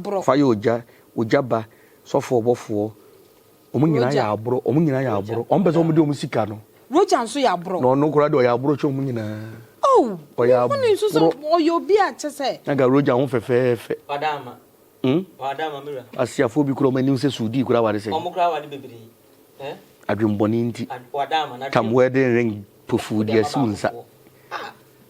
aborɔ. Fa yɛ ogya, ogya ba, sɔfo ɔbɔfoɔ, wɔn nyinaa yɛ aborɔ, wɔn nyinaa yɛ aborɔ. Wɔn pɛ sɛ wɔn de wɔn sika no. Roger nso yɛ aborɔ. Na ɔno koraa de ɔyɛ aborɔ kyɛn wɔn nyinaa. Oh, Ɔyɛ mehu ne nso sɛ aborɔ. ɔyɛ obi a kyɛ sɛ. Nanka Roger ho fɛfɛɛfɛ. Wada ama. Hmm? Wada ama me wura. Asiafoɔ bi koraa wɔn anim sɛ sudii koraa ware sɛn. Wɔn koraa ware bebree. Eh? Adwenbɔne nti. Wada ama na. Tam wedding ring pofuu de asi wo nsa.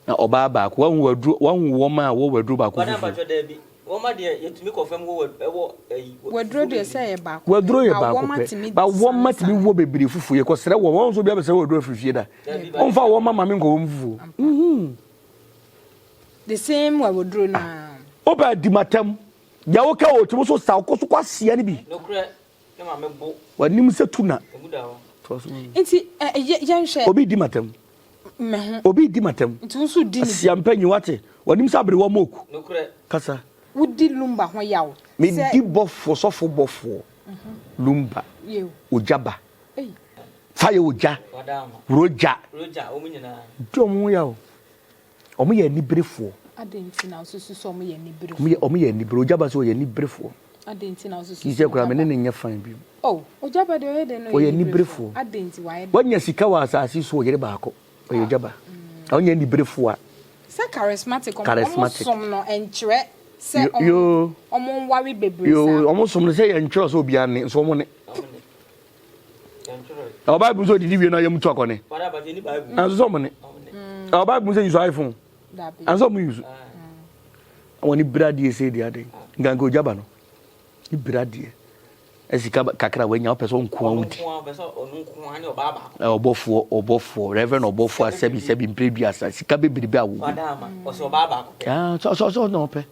Na ɔbaa baako, wahu waduro, wahu wɔn a wɔ waduro baako Wada fufuo. mpatsɔ daabi. Wɔn deɛ yɛtumi kɔ fam wɔ ɛwɔ ɛyi. Waduro deɛ sɛ ɛyɛ baako pɛ. Waduro yɛ Ba baako wɔn pɛ. atumi Ba wɔn sane atumi sane. wɔ bebree fufuo. Yɛkɔsrɛ wɔn, wɔn nso obi abɛsrɛ waduro afiri fie da. Dabi ba. Wɔmfa wɔn ma maame nkɔ wɔn fufuo. The same waduro naa. Wopɛ di matam. Deɛ woka wɔ tumi so sa wokɔ so kɔ aseɛ no bi. Nokorɛ ne maame bo. W'anim sɛ tuna. Emu da hɔ. Toa so ma me. Nti ɛ ɛ yɛnhwɛ. Obi di matam. Me ho. Obi di matam. Nti wo nso di ne bi. Asia mpanyin wate. W'anim sɛ aberewa moku. Nokorɛ. Kasa. Wodi lumba ho yaw. Medi bɔfoɔ, sɔfo bɔfoɔ. Lumba. Yew. Ogya ba. Ei. Fa yɛ ogya. Wada ama. Rogya. Roger wɔn nyinaa. Di wɔn ho yaw. Wɔn yɛ aniberefoɔ. Adɛn nti na wosusu sɛ wɔn yɛ aniberefoɔ? Wɔn yɛ wɔn yɛ anibere. Ogya ba sɛ ɔyɛ aniberefoɔ. Adɛn nti na wosusu Yi sɛ sɛ koraa ogya me ne ba? no nyɛ fine bio. Oh, ogya ba deɛ ɔyɛ dɛn na Ɔyɛ ɔyɛ aniberefoɔ? aniberefoɔ. Adɛn nti wayɛ dɛn? Wanya sika wɔ asase so ɔyere baako. Ɔyɛ ogya ba. Na ɔnyɛ aniberefoɔ a. Sɛ charismatic, ɔmo Charismatic. som no ɛnkyerɛ sɛ Yo ɔmo yoo. ɔmo nware bebree Yoo saa. ɔmo som no sɛ yɛntwerɛ sɛ obiara ne nso ɔmo ne. Wɔn ne. Yɛntwerɛ. Ɛwɔ Bible mu sɛ odidi wie na yam tu akɔne. Wada mpatsɔ ni Bible. Nanso sɛ ɔmo ne. Wɔn ne. Ɛwɔ Bible mu sɛ use iPhone. Dabi. Nanso ɔmo use. Wɔn ani bere adeɛ sei deɛ adeɛ. Nkanka ogya ba no. Ne bere adeɛ. Sika kakra a wanya wopɛ sɛ ɔnko a Ɔno wodi. nko ara ɔpɛ sɛ ɔno nko ara ne ɔbaa baako. Ɔbɔfoɔ ɔbɔfoɔ Reverend ɔbɔfoɔ a sɛbi sɛbi mpere duasa sika bebrebe a wɔwɔ. Wada ama ɔsɛ ɔbaa baako pɛ. Ah, sɛ sɛ sɛ ɔna ɔpɛ.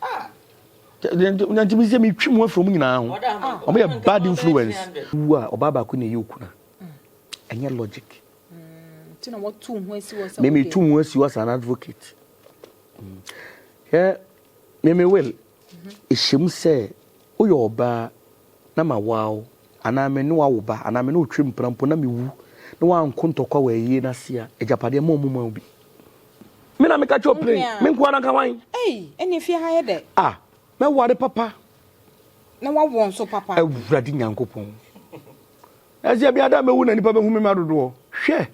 Nti mi sɛ mi twi mu afiri ɔmo nyinaa ho. Wada ama Ɔmo yɛ bad influence. Wu a ɔbaa baako na ɛyɛ okuna. Ɛnyɛ logic. Nti na wɔtu ho asi hɔ sɛ Me me wode- tu mu asi hɔ as an advocate. Hwɛ me me will ɛhyɛ mu sɛ woyɛ ɔbaa na ma waa wo anaa me ne wawo ba anaa me ne wotwe mpena mpo na mewu na wanko ntɔkwa wɔ ayie no ase a agyapadeɛ ma ɔmo ma wo bi. Me na meka kyerɛ wo plain Nkoa. me nkoa na nka wan. Ei, ɛne fie ha yɛ dɛ. Ah, mɛware papa. Na wawo nso papa. Awurade Nyankopɔn. Ɛsɛ bi ada mɛwu na nipa bɛhu me ma dodoɔ. Hwɛ,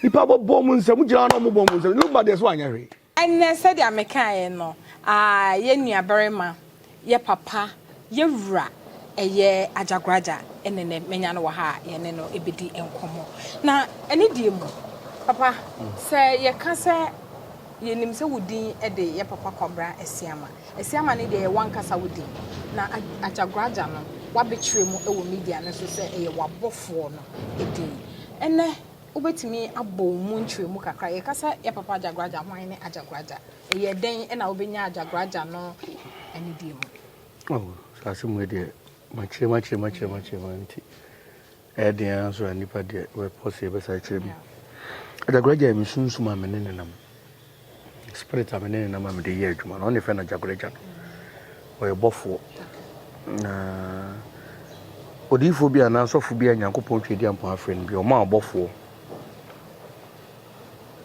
nipa bɔbɔ mu nsɛm gyina hɔ na ɔmo bɔ mu nsɛm. Lumba deɛ so anyɛ hwee. Ɛnɛ sɛdeɛ mekaeɛ no, ah, yɛ nuabarima, yɛ papa, yɛ wura, ɛyɛ Ajagraja ɛne nɛ manya no wɔ ha a yɛne no ɛbɛdi nkɔmmɔ. Na ɛne deɛ mu, papa, sɛ yɛka sɛ yɛnim sɛ wo din de yɛ papa Kwabena Asiama. Asiama no deɛ yɛ wankasa wo din. Na Ajagraja no, wabɛkyerɛ mu wɔ media no so sɛ ɛyɛ w'abɔfoɔ no din. Ɛnɛ, wobɛtumi abɔ wo mu nkyerɛmu kakra. Yɛka sɛ yɛ papa Ajagraja, hwan ne Ajagraja? Ɛyɛ dɛn ɛna wobɛnya Ajagraja no anidie mu? Oh, saa asɛm wei deɛ makyerɛ makyerɛ makyerɛ makyerɛ ma nti ɛyɛ den ara nso a nipa deɛ wɔpɔ sɛ yɛbɛsa kyerɛ mu. Ajagraja yɛ me sunsum a me ne ne nam. Spirit a me ne ne nam a mede yɛ adwuma no, ɔne fɛ no Ajagraja no. Ɔyɛ bɔfoɔ. Na odiyifoɔ bi anaa sɔfo bi a Nyankopɔn twa di ampɔn afrɛ no bi, ɔma ɔbɔfoɔ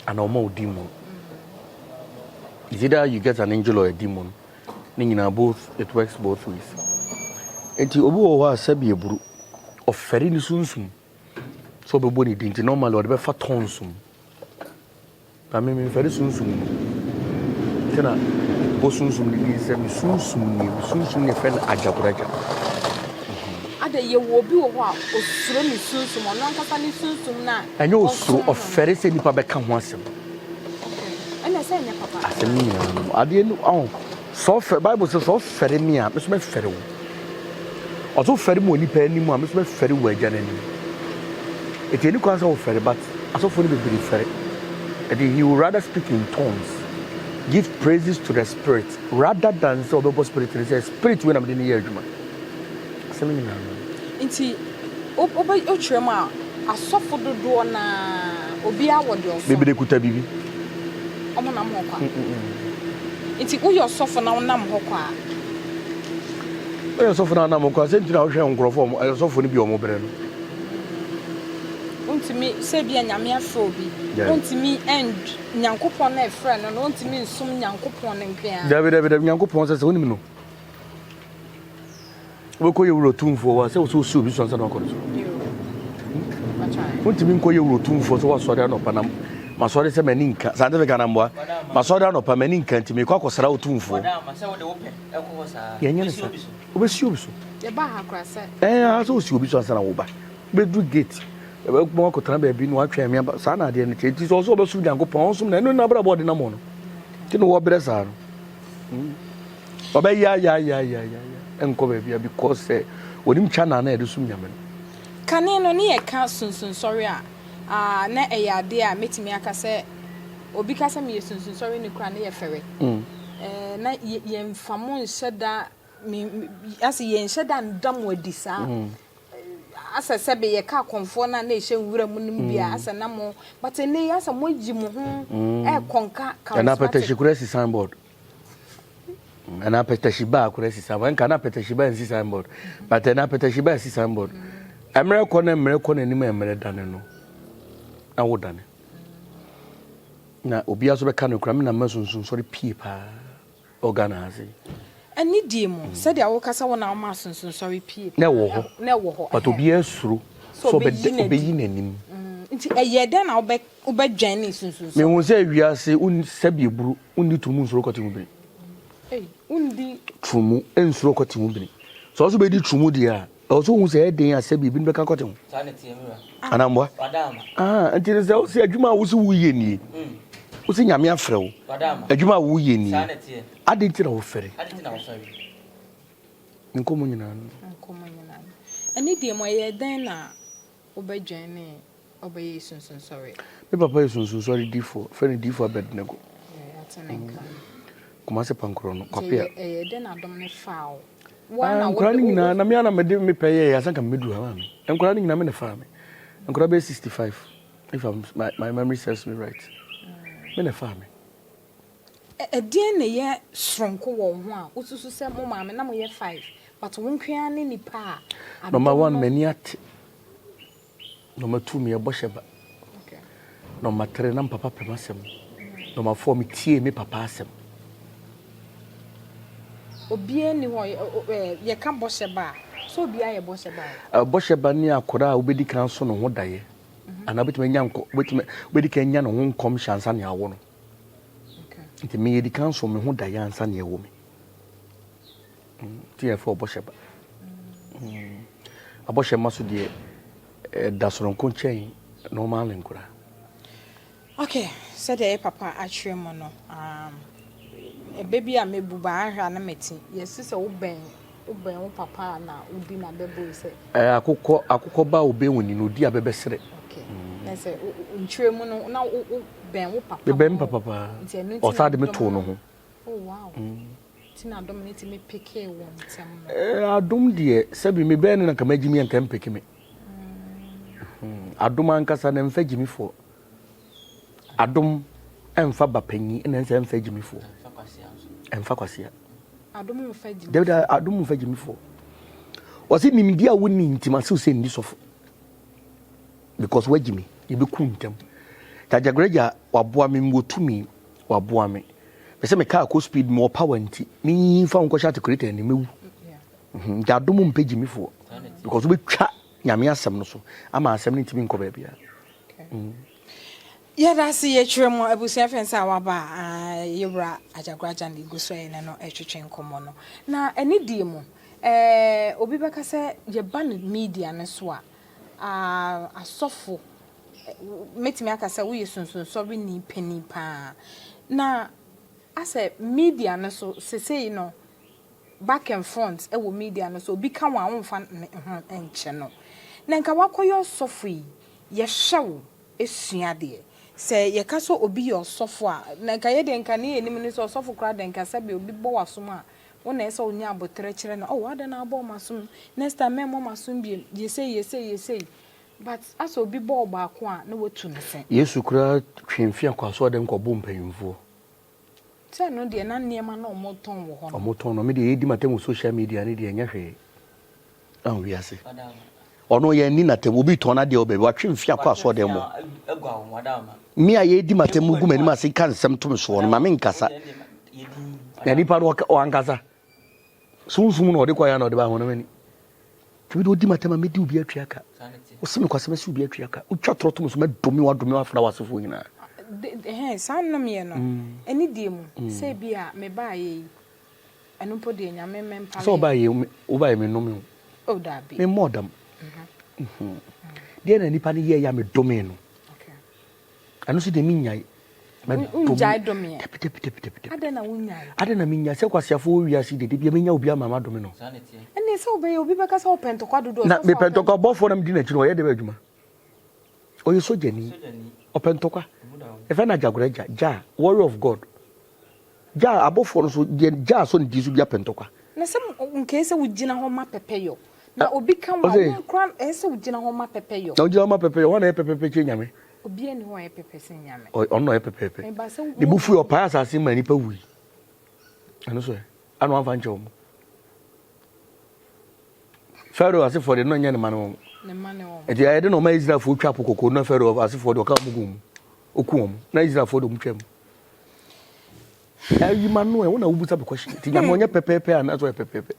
anaa ɔma wo demon. It's either you get an angel or a demon. Ne nyinaa both it works both ways. Nti obi wɔ hɔ a sɛbi eburu ɔfɛre ne sunsum sɛ ɔbɛbɔ ne din nti normally ɔde bɛfa tongues mu. Na me memfɛre sunsum no. Nti na bɔ sunsum no din sɛ me sunsum nie, me sunsum ne yɛfrɛ no Ajagoraja. Ada yɛwɔ obi wɔ hɔ a osuro ne sunsum, ɔno ankasa ne sunsum no a Ɛnyɛ osuro, ɔsom no no. ɔfɛre sɛ nipa bɛka ho asɛm. Okay. Ɛna sɛ ɛnyɛ papa. Asɛm no nyinaa no, adeɛ no, ɔho, sɛ ɔfɛ, Bible sɛ sɛ ɔfɛre me a, me nso mɛfɛre wo. Ɔsɛ wofɛre me wɔ nipa anim a, me nso mɛfɛre wo agya no anim. Eti ɛni kwan sɛ wofɛre, but asɔfoɔ no bebree fɛre. Ɛti he would rather speak in tongues, give praises to the spirit, rather than sɛ ɔbɛbɔ spirit no sɛ spirit wei na mede no yɛ adwuma. Asɛm no nyinaa no. Nti wobɛ wokyerɛ mu a asɔfo dodoɔ naa obiara wɔ deɛ ɔsom. Bebree kuta biribi. Ɔmo nam hɔ kwa. Nti woyɛ ɔsɔfo na wonam hɔ kwa a. Woyɛ ɔsɔfo na wonam hɔ kwa a, sɛ nti na wohwɛ nkurɔfo a ɔmo asɔfo no bi a ɔmo brɛ no. Wontumi sɛ ebia Nyame afrɛ obi, wontumi ɛnd Nyankopɔn na ɛfrɛ no no, wontumi nsom Nyankopɔn no nko ara. Dabi dabi dabi, Nyankopɔn sɛ sɛ wonim no. Wobɛkɔ yɛ wura otumfoɔ hɔ a, sɛ wo sɛ wosi obi so ansa na wakɔ no so. Wontumi nkɔ yɛ wura otumfoɔ sɛ woasɔre anɔpa na masɔre sɛ m'ani nka. Saa nte meka na mboa. Masɔre anɔpa m'ani nka nti mekɔ akɔsra otumfoɔ. Yɛnyɛ ne saa. Wobɛsi obi so. Ɛɛ sɛ wosi obi so ansa na woba. Wobɛduru gate. Ɛbɛma wakɔtena baabi na watwɛn me aba. Saa na adeɛ no teɛ. Nti sɛ ɔsɛ ɔbɛsom Nyankopɔn, ɔnsom no. Ɛno ne n'abrabɔ ɔde nam hɔ no. Nti na wɔbrɛ saa no. Ɔbɛyayayayaya nkɔ baabi a because sɛ onim channel na yɛde som Nyame no. Kane no ne yɛka sunsunsɔre a, ah, na ɛyɛ adeɛ a mɛtumi aka sɛ obi ka sɛ meyɛ sunsunsɔre ni koraa ne yɛ fɛre. Eh, na yɛmfa mo nhyɛ da, me, ase yɛnhyɛ da nda mo adi saa. Asɛ sɛbe yɛka akɔmfoɔ no a na ɛhyɛ nwura mu no mu bi a, asɛ na mo, but ɛnnɛ yi asɛ moayi mo ho ɛrekɔnka charismatic. Ɛna apɛtɛhye koraa si signboard. Ɛna apɛtɛhye baa koraa si signboard. Ɛnka na apɛtɛhye baa nsi signboard. But ɛna apɛtɛhye baa si signboard. Mmerɛ kɔ na mmerɛ kɔ n'anim a mmerɛ dane no, na wo dane. Na obiara nso bɛka no koraa, me na mma sunsunsɔre pie paa. Wɔ Ghana ha sei. Anidie mu, sɛdeɛ woka sɛ wo na woma asonsonsɔre pie paa. Na ɛwɔ hɔ. Na ɛwɔ hɔ. But obiara suro sɛ ɔbɛyi n'anim. Nti ɛyɛɛ dɛn na wobɛdwɛnee sunsunsɔre? Mehu sɛ wiase sɛbi eburu, wonni turumu nsuro kɔte ho bini. Ei, wonni. Turumu nsuro kɔte ho bini. Sɛ ɔso bɛdi turumu deɛ a, Ɛwɔ sɛ wohu sɛ ɛyɛ den a sɛ biribi no bɛka kɔte ho. Anaa mmoa? Ah, nti no sɛ wosɛ adwuma a wose woyɛ nie, wose Nyame afrɛ wo, adwuma a woyɛ nie, adɛn nti na wofɛre? Nkɔmmɔ nyinaa no. Nkɔmmɔ nyinaa no. Ɛne deɛ mu ɛyɛ dɛn na wobɛdwɛn ne Ɔbɛyɛ sunsunsɔre. Me papa yɛ sunsunsɔre difoɔ, fɛ no difoɔ Abednego. Kumasi Pankorɔ no, Kwapea. Ɛyɛ dɛn na adom no faa wo? Ah, nkwadaa no nyinaa na me ara na mede me pɛ yɛɛ ansa nka mebɛduru ha maame. Nkwadaa no nyinaa me na faa me. Nkwadaa bɛyɛ 65 if I'm, my, my memory serves me right. Me na faa me. Ɛdeɛn na ɛyɛ soronko wɔ wo ho a wosusu sɛ mo maame na moyɛ five but wo nko ara ne nipa a adom Number one, m'ani ate. Nɔma tu meyɛ bɔhyɛ ba. Nɔma tere na papa pɛ m'asɛm. Nɔma fɔ metiee me papa asɛm. Obiara nni hɔ yɛka bɔhyɛ ba a, sɛ obiara yɛ bɔhyɛ ba o. Bɔhyɛ ba ne akwadaa a wobɛdi kan so ne ho daeɛ. Anaa wobɛtumi anya nkɔ wobɛtumi wobɛdi kan anya ne ho nkɔmhyɛ ansa na awo no. Nti meyɛ di kan so me ho daeɛ ansa na ɛwo me. Nti yɛfrɛ ɔbɔhyɛ ba. Abɔhyɛ mma so deɛ ɛda soronko kyɛn normal nkora. Okay, sɛdeɛ yɛ papa akyerɛ mu no, um, ɛbɛ bi a mebu ba ahwɛ a na mete. Yɛsi sɛ wobɛn wobɛn wo papa a na wodi na bɛbɔ yi sɛ. Ɛɛ akokɔ akokɔ ba obɛn wɔ ni na odi abɛbɛ serɛ. Okay. Mm. Na sɛ nkyerɛ mu no na wobɛn wo papa. Mebɛn papa paa. Ɔsaa de me too no ho. Oh wow. Ti na adom no tumi pekee wo ntɛm no. Eh, adom deɛ sɛbi me bɛn no na nka magye mi anka mpeke me. Mm. Adom ankasa na mfa gyimifoɔ. Adom ɛmfa ba panyin na ɛnsɛ ɛmfa gyimifoɔ. Ɛmfa kwasia. Adom mfa gyimifoɔ. David adom mfa gyimifoɔ. Wɔsi nimdeɛ a wonni nti ma sew sɛ nni sɔfo. Because wagyi me, yɛbɛku ntɛm. Gyagyagoragya waboa me mewɔ tumi waboa me. Pɛ sɛ me car kɔ speed mewɔ power nti menyi mfa wo nkɔhyɛ articulator anim mɛwu. Mhm, nti adom mpɛ gyimifoɔ because wobɛtwa nyame asɛm no so ama asɛm no ntumi nkɔ baabiara. Mm. Yɛda ase yɛkyerɛ mu abusua fɛn sɛ a waba a yɛwura Agyagoragya na ɛgu so a yɛne no ɛtwetwe nkɔmmɔ no. Na ɛne die mu, eh, obi bɛka sɛ yɛba no media no so a, ah, asɔfo Mɛtumi aka sɛ woyɛ sunsunsɔreni panin pa ara. Na asɛ media no so sesei no back and front wɔ media no so obi ka wo a womfa ne ho nkyɛ no. Na nka woakɔyɛ ɔsɔfo yi, yɛhwɛ wo sua adeɛ. Sɛ yɛka sɛ obi yɛ ɔsɔfo a, na nka yɛ deɛ nka ne yɛnim ne sɛ ɔsɔfo koraa deɛ nka sɛbe obi bɔ w'asom a, wo na ɛsɛ sɛ wonya aboterɛ kyerɛ no, oh adɛn na wabɔ m'asom, next time mɛmmɔ m'asom bio, yɛ sei, yɛ sei, yɛ sei. But asɛ obi bɔ wo baako a na watu ne se. Yesu koraa twee mfe akɔ asɔɔdɛm kɔ boo mpanyinfoɔ. Sɛ ɛno deɛ na nneɛma na ɔmo tɔn wɔ hɔ no. Ɔmo tɔn no, me deɛ yɛdi m'atɛm wɔ social media ne deɛ ɛnyɛ hwee. Ahu wiase. Ɔno yɛn ni n'atɛm, obi tɔn n'adeɛ wɔ baabi, watwe mfe akɔ asɔɔdɛm hɔ. Me a yɛdi m'atɛm gu m'anim ase ka nsɛm to me soɔ no, ma me nkasa. Na nipa no ɔankasa. Sunsum na ɔde kɔ ya na ɔde ba honam ani. Nti mede odi m'atɛm a mɛdi obi atua ka. Wose me kwasɛ mɛsi obi atua ka. Wotwa torɔ to me so mɛdome wo adome wo afra w'asefoɔ nyinaa. Ɛhɛn, saa nnomeɛ no, ɛne deɛ mu, sɛ ebi a mebaeɛ yi, ɛno mpo deɛ Nyame mmɛmpare. Sɛ wobaeɛ yi, wobaeɛ mennome wo. Oh, daabi. Memmɔɔ dam. Deɛ na nipa no yɛeɛ a medomee no. Ɛno nso deɛ mennyae. Wongyae domeɛ? Dabi dabi dabi dabi dabi. Adɛn na wonnyae? Adɛn na mennyae? Sɛ kwasiafoɔ wɔ wiase deɛ, dabi menya obi ama madome no. Ɛnneɛ sɛ wobɛyɛ, obi bɛka sɛ wopɛ ntɔkwa dodo. Na mepɛ ntɔkwa bɔfoɔ na medi n'akyi no, ɔyɛ dɛ bɛ adwuma. Ɔyɛ sogyani. Ɔpɛ ntɔkwa. Yɛfrɛ no Agyagoragya, Jah, warrior of God. Jah, abɔfoɔ no so, deɛ Jah sɔ ne din so biara pɛ ntɔkwa. Na sɛ nka ɛsɛ sɛ wogyina hɔ ma pɛpɛyɔ. Na obi ka wo a, wo koraa ɛsɛ sɛ wogyina hɔ ma pɛpɛyɔ. Na wogyina hɔ ma pɛpɛyɔ, hwan na ɛyɛ pɛpɛpɛ kyɛn Nyame? Obiara nni hɔ a ɔyɛ pɛpɛ sen Nyame. Ɔno na ɔyɛ pɛpɛɛpɛ. Ne bo fui, ɔpaee asase maa nnipa wui. Ɛno so ɛ? Ana wamfa nkyɛ wɔn? Farao asefoɔ deɛ, na ɔnyɛ ne mma ne wɔn. Nti ɛyɛ de na ɔma Israelfoɔ twa po kɔkɔɔ na Farao asefoɔ deɛ ɔka wɔn gu mu. Ɔku wɔn. Na Israelfoɔ deɛ wɔn twa mu. Ɛyi ma no ɛ, wo na wobusa me question. Nti Nyame ɔnyɛ pɛpɛɛpɛ anaasɛ ɔyɛ pɛpɛɛpɛ?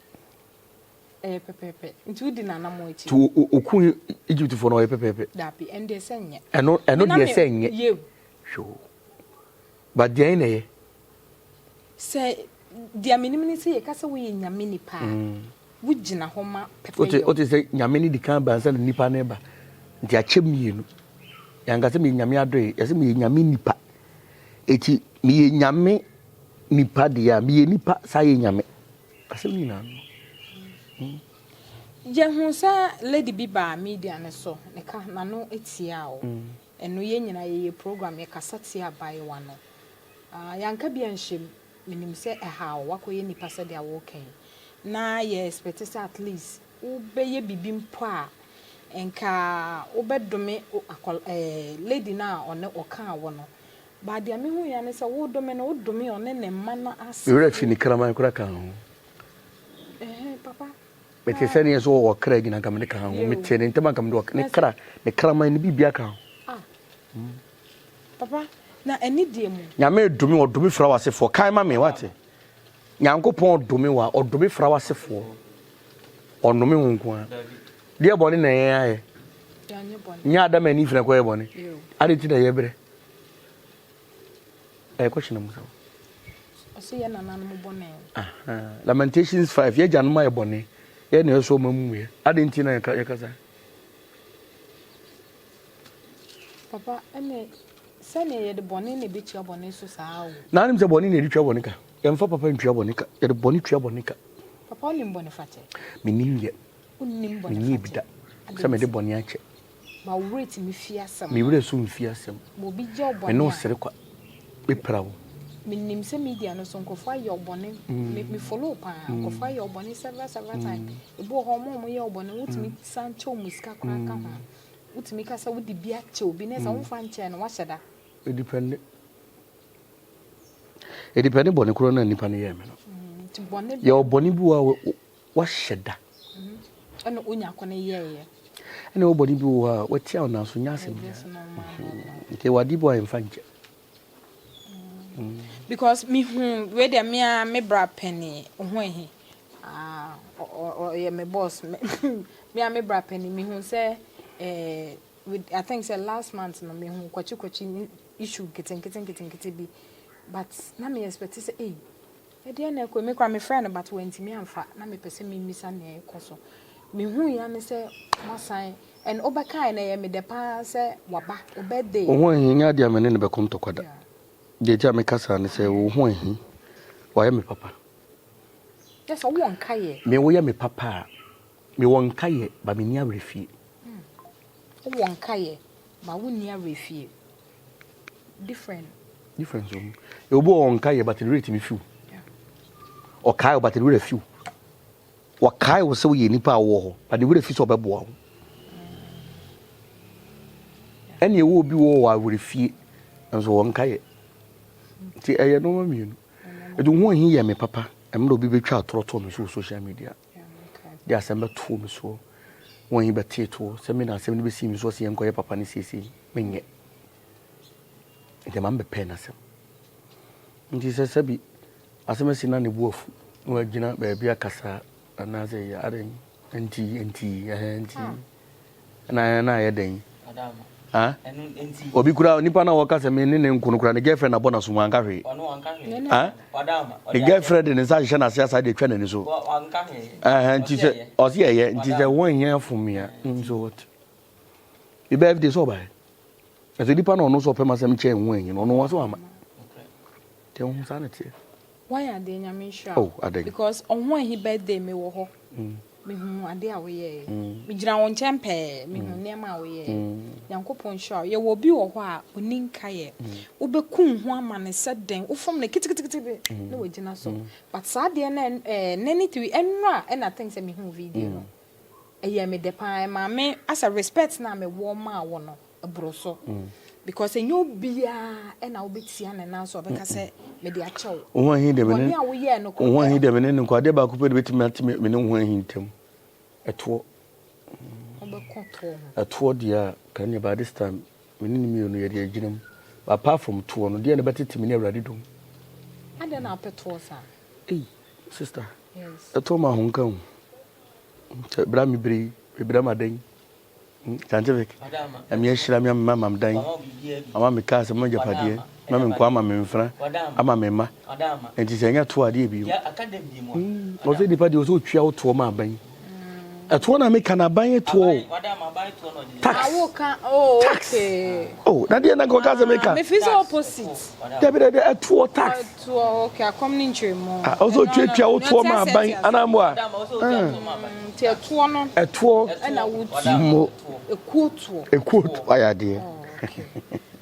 Ɛyɛ pɛpɛɛpɛ. Nti wodi n'anammɔn akyi. Nti ɔku Egyptfoɔ no ɔyɛ pɛpɛɛpɛ? Dabi, ɛno deɛ sɛ nyɛ. Ɛno ɛno deɛ sɛ nyɛ. Yew. Hwɛ But deɛn na ɛyɛ? Sɛ deɛ menim ne sɛ yɛka sɛ woyɛ Nyame nipa a, mm. wogyina hɔ ma pɛpɛyɛ. Wote sɛ Nyame no di kan ba ansa na nipa no ba. Nti akyɛ mmienu. Yɛanka sɛ meyɛ Nyame adɔe, yɛsɛ meyɛ Nyame nipa. Eti meyɛ Nyame nipa deɛ a, meyɛ nipa saa yɛ Nyame. Asɛm no nyinaa no. Mm. Yɛhu sɛ lady bi baa media no so, ne ka n'ano tiaa wo. Mm. Ɛno yɛn nyinaa yɛyɛ program yɛkasa tia abaayewa no. Ah, yɛanka bi anhyɛ mu. Menim sɛ ɛhaw wo, woakɔyɛ nipa sɛdeɛ woreka yi. Na yɛ expect sɛ at least wobɛyɛ biribi mpo a, nka wobɛdome akɔ eh, lady no a ɔne ɔkaa wo no. But deɛ mehuiɛ ara ne sɛ wodome no, wodome ɔne ne mma no Me werɛ fi ne kraman koraa ka ho. Ɛhɛn, papa. Mete sɛ neɛ sɛ ɔwɔ kra nyina nka mede ka ho. Mete ne ntɛm anka mede ne kra, ne kraman ne biribia ka ho. Ah. Papa, na ɛne deɛ mu. Nyame dome ɔdome fira w'asefoɔ. Kan ma me wate. Nyankopɔn dome wa ɔdome fira w'asefoɔ. Ɔnome ho nko ara. Deɛ bɔne na yɛn ayɛ. Nyɛ Adam ani fira kɔyɛ bɔne. Ade ti na yɛbrɛ. Ɛyɛ question na musa. Ɔsɛ yɛ nananom bɔne. Lamentations 5 yɛ agyanom ayɛ bɔne. Yɛ na ɛsɔ ɔma mu yɛ. Ade nti na yɛka yɛkasa. Papa, ɛnɛ sɛnea yɛde bɔne na ebetua bɔne so saa o. Na anim sɛ bɔne na yɛde tua bɔne ka. Yɛmfa papa ntua bɔne ka. Yɛde bɔne tua bɔne ka. Papa, wonim bɔne fakyɛ? Menim yɛ. Wonim bɔne fakyɛ? Menyɛ bi da. Sɛ mede bɔne akyɛ. Ma wo werɛ tumi fi asɛm. Me werɛ so mfi asɛm. Ma obi yɛ wo bɔne a. Me ne wo sere kwa. Mepira wo. Menim sɛ media no so nkurɔfoɔ ayɛ wo bɔne. Me me follow wo paa. Nkurɔfoɔ ayɛ wo bɔne several several times. Ebi wɔ hɔ wɔn a wɔyɛ wo bɔne wotumi san kyɛ wɔn sika koraa ka ho. Wotumi ka sɛ wode bi akyɛ obi na sɛ womfa nkyɛɛ no woahyɛ da. Edipɛnde. Edipɛnde bɔne korɔ no a nipa no yɛɛ me no. Nti bɔne bɛn. Yɛwɔ bɔne bi wɔ hɔ a Wahyɛ da. Ɛna onya ko no yɛeɛ. Ɛna ɛwɔ bɔne bi wɔ hɔ a watia wo nanso nyɛ asɛm biara. Nti ɛwɔ adeɛ bi wɔ a yɛmfa nkyɛ. Because mehu wei deɛ me ara me bra panin ho ahi. Ah, ɔyɛ me boss. Me ara me bra panin mehu sɛ eh, with I think sɛ last month no mehu kwakyi kwakyi issue nketenkete nketenkete bi. But na me expect sɛ ei Ɛdeɛn na ɛkɔ yi? Me koraa mefrɛɛ no but wantumi amfa na mepɛ sɛ memmisa nea ɛkɔ so. Mehuui ara ne sɛ moasan and wobɛkaeɛ no ɛyɛ me dɛ paa sɛ waba wo birthday. Wo ho ahi nyɛ adeɛ a me ne no bɛko ntɔkwa da. Deɛ nti a meka saa ne sɛ wo ho ahi, wayɛ me papa. Kyerɛ sɛ wowɔ nkaeɛ. Me woyɛ me papa a, mewɔ nkaeɛ but menni awerɛfie. Wowɔ nkaeɛ but wonni awerɛfie. Different. Difference wɔ mu. Obi wɔ ɔnka yɛ but ne werɛ tumi fiw. Ɔkae wo but ne werɛ fiw. Wɔkae wo sɛ woyɛ nipa a wowɔ hɔ but ne werɛ fi sɛ ɔbɛboa wo. Ɛne ɛwɔ obi wɔ wɔ awerɛfie nso wɔnka yɛ. Nti ɛyɛ nneɛma mmienu. Ɛdi ho ahi yɛ me papa mmerɛ obi bɛtwa atorɔ too me so wɔ social media. De asɛm bɛtoo me soɔ. Wɔn yi bɛtee toɔ sɛ me na asɛm no bɛsii me soɔ sɛ yɛnkɔyɛ papa no seesei. Menyɛ. Nti ɛma mebɛpɛɛ n'asɛm. Nti sɛ sɛbi asɛm asi na ne bo afu na wagyina baabi akasa anaasɛ yɛ adɛn. Nti nti ɛhɛn nti na na ayɛ dɛn? Ah? Obi kura nipa na wɔka sɛ me ne ne nko no kura ne girlfriend abɔ n'aso mu anka hwee. Ah? Ne girlfriend de ne nsa ahyehyɛ n'ase asa de atwa n'ani so. Ɛhɛn nti sɛ ɔsi ɛyɛ nti sɛ wɔn nyɛ afom mi a so what? Me birthday sɛ ɔbaeɛ. Ɛsɛ nipa na ɔno nso ɔpɛ m'asɛm kyɛn ho anyi no ɔno wa so ama. Nti ɛho saa na teɛ. Wayɛ adeɛ Nyame nhyira wo. Oh adɛn. Because ɔho ahi birthday me wɔ hɔ. Me hu adeɛ a woyɛɛ. Me gyina wo nkyɛn pɛɛ me hu nneɛma a woyɛɛ. Nyankopɔn nhyira wo. Yɛwɔ obi wɔ hɔ a ɔni nkayɛ. Wo bɛ ku wo ho ama no sɛ dɛn wo fom no kitikiti bi na wagyina so. But saa adeɛ no ɛɛ 93 ɛnora ɛna think sɛ me hu video no. Ɛyɛɛ me dɛ paa ɛmaa me asɛ respect no a me wɔ maa wo no ɛboro so because ɛnyɛ obiara ɛna wobɛtia ne nan so ɔbɛka sɛ mede akyɛ wo. Wo ho ahi deɛ me ne Bɔne a woyɛɛ no wo ho ahi deɛ me ne no nkɔ adeɛ baako pɛ de bɛtumi ate me ne wo ho ahi ntam ɛtoɔ. Wobɛkɔ toɔ ho. Ɛtoɔ deɛ a kan deɛ by this time me ne no mmienu yɛde agyina mu but apart from toɔ no deɛ na ɛbɛtete me ne Awurade dom. Adɛn na wopɛ toɔ saa? Ei sister Yes. ɛtoɔ ma ahomka o. Sɛ bra me bere yi, me bra ma dɛn? Hmm, scientific. Nyame ahyira me ama ma dan, ama me cars, ama me agyapadeɛ, ama me nkoa, ama me mfena, ama me mma. Nti sɛ ɛnyɛ toɔ adeɛ bio. Hmm, ɔsɛ nipa deɛ ɔsɛ otwia wo toɔ ma aban. Ɛtoɔ na meka na aban toɔ o. Tax. Oh, Tax. Oh, na deɛ na nka ɔka sɛ meka. Mefi sɛ opposite. Dabi dabi ɛtoɔ tax. Ɛtoɔ okay akɔm ne nkyerɛmu. Ah, ɔsɛ otuatua wo toɔ ma aban anaa mo a. Nti ɛtoɔ no. Ɛtoɔ. Ɛna wotu. Mo. Ekuo toɔ. Ekuo toɔ ayɛ adeɛ.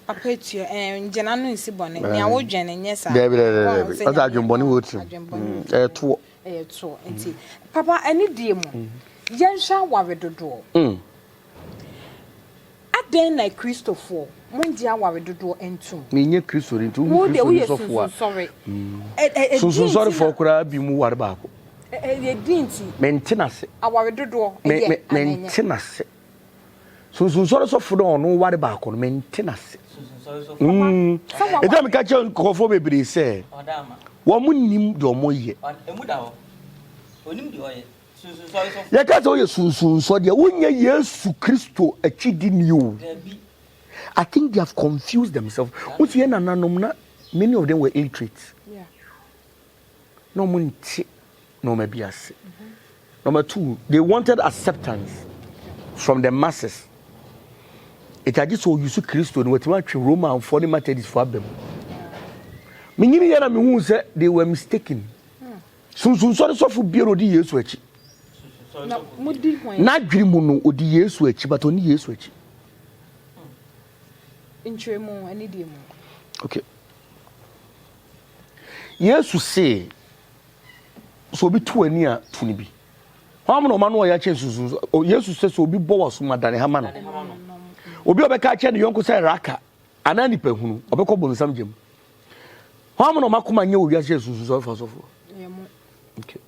Papa etua ɛɛ ngyina no nsi bɔne nea wodwen nyɛ saa. Dabi dabi dabi ɔsɛ adwenbɔne wɔ tirim. Ɛtoɔ. Ɛyɛ toɔ nti papa ɛne die mu yɛnhwɛ aware dodoɔ. Adɛn na Kristofoɔ monngye aware dodoɔ ntom? Menyɛ Kristoni nti wohu Kristoni sɔfoɔ a, sunsunsɔrefoɔ koraa bi mu ware baako. Mente n'ase. Aware dodoɔ ɛyɛ anaa ɛnyɛ? Mente n'ase. Sunsunsɔre sɔfo no a ɔno ware baako no, mente n'ase. Ɛnti na meka kyerɛ nkurɔfoɔ bebree sɛ wɔn nnim deɛ wɔn yɛ. Yɛka sɛ woyɛ sunsunsɔ deɛ wonyɛ Yesu Kristo akyidini o. I think they have confused themselves. Wosi yɛn nananom na many of them were illiterate. Na wɔn nte nneɛma bi ase. Number two, they wanted acceptance from the masses. Eti agye sɛ ɔyusu Kristo no watumi atwe Romanfoɔ ne Methodistfoɔ aba mu. Menyini yɛ na mehu sɛ they were mistaken. Sunsunsɔre sɔfo biara odi Yesu akyi. N'adwene mu no odi Yesu akyi but onni Yesu akyi. Nkyerɛmu ɛne deɛ mu. Okay. Yesu se sɛ obi to ani a to no bi. Hwan mu na ɔma no ɔyɛ akyɛ nsunsun Yesu sɛ sɛ obi bɔ w'asom adane hama no. Obi a ɔbɛka akyɛ ne yɔnko sɛ raka anaa nipa hunu ɔbɛkɔ bonsam gyam. Hwan mu na ɔma koma nyɛ wɔ wiase yɛ sunsun sɔfo asɔfoɔ? Okay.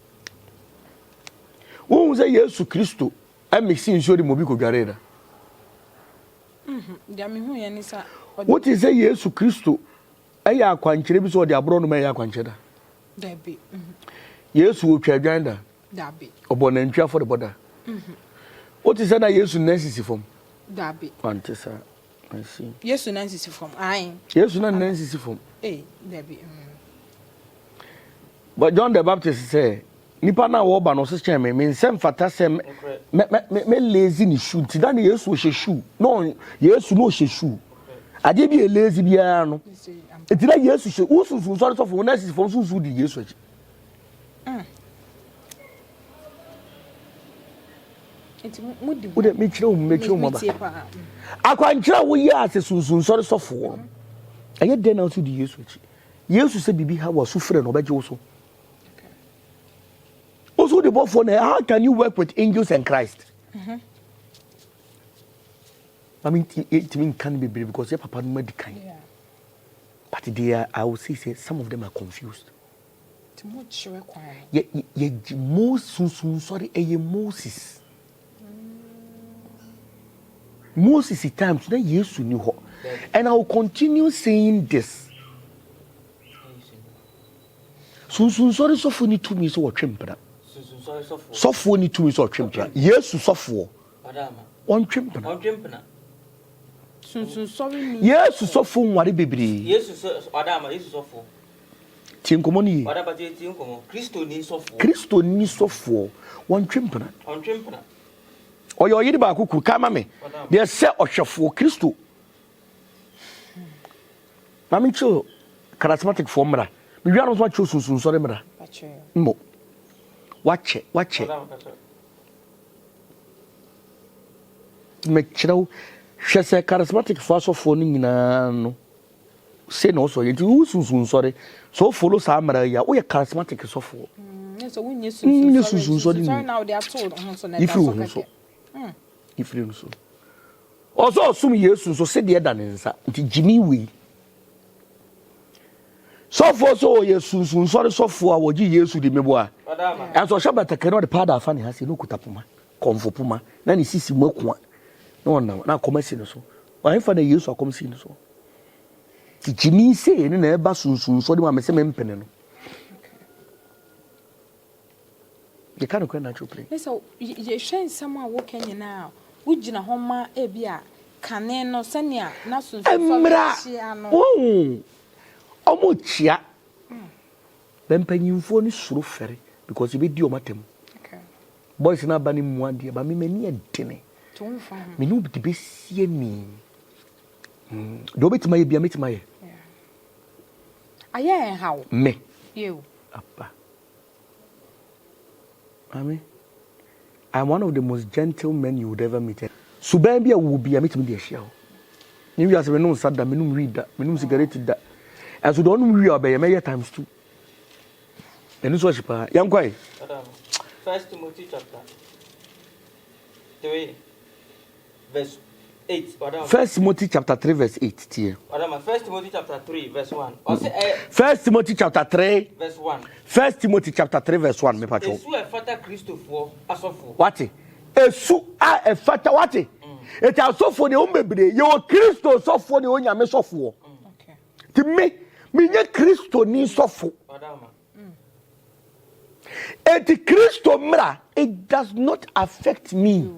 Wohu sɛ Yesu Kristo ɛmiksi nsuo de ma obi kɔdwaree da? Mhm. Wote sɛ Yesu Kristo ɛyɛ akwankyerɛ bi sɛ ɔde aborɔnoma ɛyɛ akwankyerɛ da? Mhm. Yesu otwa adwan da? Ɔbɔ nantwi afɔrebɔ da? Mhm. Wote sɛ na Yesu nan sisi fam? Wante saa. I see. Yesu nan sisi fam. Ae. Yesu nan nan sisi fam. Ee, dabi. Mm. But John the Baptist sɛ nipa na wɔba no ɔsɛ kyɛn me me nsɛ mfata sɛ mɛ mɛ mɛ mɛ lazy ne shoe nti na ne Yesu ɔhyɛ shoe na Yesu na ɔhyɛ shoe adeɛ bi yɛ lazy biara no nti na Yesu hyɛ wosunsun sɔre sɔfo wɔn nan sisi fam sunsun di Yesu akyi. Mm. Wode mekyerɛ wo mekyerɛ wo maba. Akwankyerɛ a woyɛ ase sunsunsɔre sɔfoɔ no ɛyɛ dɛn na nso di Yesu akyi. Yesu sɛ biribi ha wɔ so frɛ no ɔbɛgye wo so. Wo so wode bɔfoɔ na how can you work with angels and Christ? Mm-hmm. Mami ntumi nka no bebree because yɛ papa no ma di kan. But they are, I will say, say some of them are confused. Yɛ yɛ Mose sunsunsɔre ɛyɛ Moses. Moses times na Yesu ni hɔ. And I will continue saying this. Sunsunsɔre sɔfo ni tumi sɛ wɔtwe mpena. Sɔfoɔ ni tumi sɛ ɔtwe mpena. Yesu sɔfoɔ ɔntwe mpena. Yesu sɔfoɔ nware bebree. Tie nkɔmmɔ no yie. Kristoni sɔfoɔ wɔntwe mpena. Ɔyɛ ɔyere baako kuru ka ma me. Deɛ sɛ ɔhwɛfoɔ Kristo. Maame nkyerɛ charismatic foɔ mmra. Mewia no nso akyerɛ sunsunsɔre mmra. Mmɔ. Wakyɛ, wakyɛ. Mekyerɛ wo, hwɛ sɛ charismatic foɔ asɔfoɔ no nyinaa no, sei na ɔsɔ yɛ. Nti wo sunsunsɔre, sɛ wo follow saa mmara yi a, woyɛ charismatic sɔfoɔ. Wonyɛ sunsunsɔre ni. Yifiri wo ho so. Yifiri no so. Ɔsɛ ɔsom Yesu nso sedeɛ da ne nsa nti gyimi wei. Sɔfoɔ sɛ ɔyɛ sunsunsɔre sɔfoɔ a wɔgye Yesu di meboa. Ɛnso ɔhyɛ batakari na ɔde paada afa ne ha sei na ɔkuta poma, kɔmfo poma na ne sisi mu akua na ɔnam na akɔm asi ne so. Ɔhefa na Yesu akɔm si ne so. Nti gyimi sei ne na ɛba sunsunsɔre mu a mese mempene no. Yɛka nokorɛ na akyerɛ plane. Ne sɛ yɛhwɛ nsɛm a woka nyinaa a, wogyina hɔ ma ebi a kane no sɛnea na sunsunsɔre kyea no. Mmra, ɔmo kyea. Bɛ mpanyinfoɔ no suro fɛre because yɛbɛdi ɔmo atɛm. Boys no aba no mmu adeɛ ba me m'ani ɛdene. Me ne wo de bɛsi ani. Deɛ wobɛtumi ayɛ bia mɛtumi ayɛ. Ayɛ ɛnha wo. Me. Aba. Maame, I am one of the most gentle men you would ever meet. Suban bi a wowɔ bi a metumi de ahyia wo. Ne wiase menom nsa da, menom wii da, menom sigareti da. Ɛnso deɛ ɔnom wii a ɔbɛyɛ mɛyɛ times two. Ɛno nso ɔhye paa. Yɛnkɔ ɛ. First Timothy chapter 3 verse 8. First Timothy chapter 3 verse 8 tie. First Timothy chapter 3 verse 1. Ɔsɛ ɛ. First Timothy chapter 3. Verse 1. First Timothy chapter 3 verse 1 mepa kyɛw. Esu a ɛfata Kristofoɔ asɔfoɔ. Wate. Esu a ɛfata wate. Eti asɔfoɔ deɛ wɔn bebree yɛwɔ Kristo sɔfoɔ ne Onyame sɔfoɔ. Ti me menyɛ Kristo ni sɔfo. Eti Kristo mmra it does not affect me.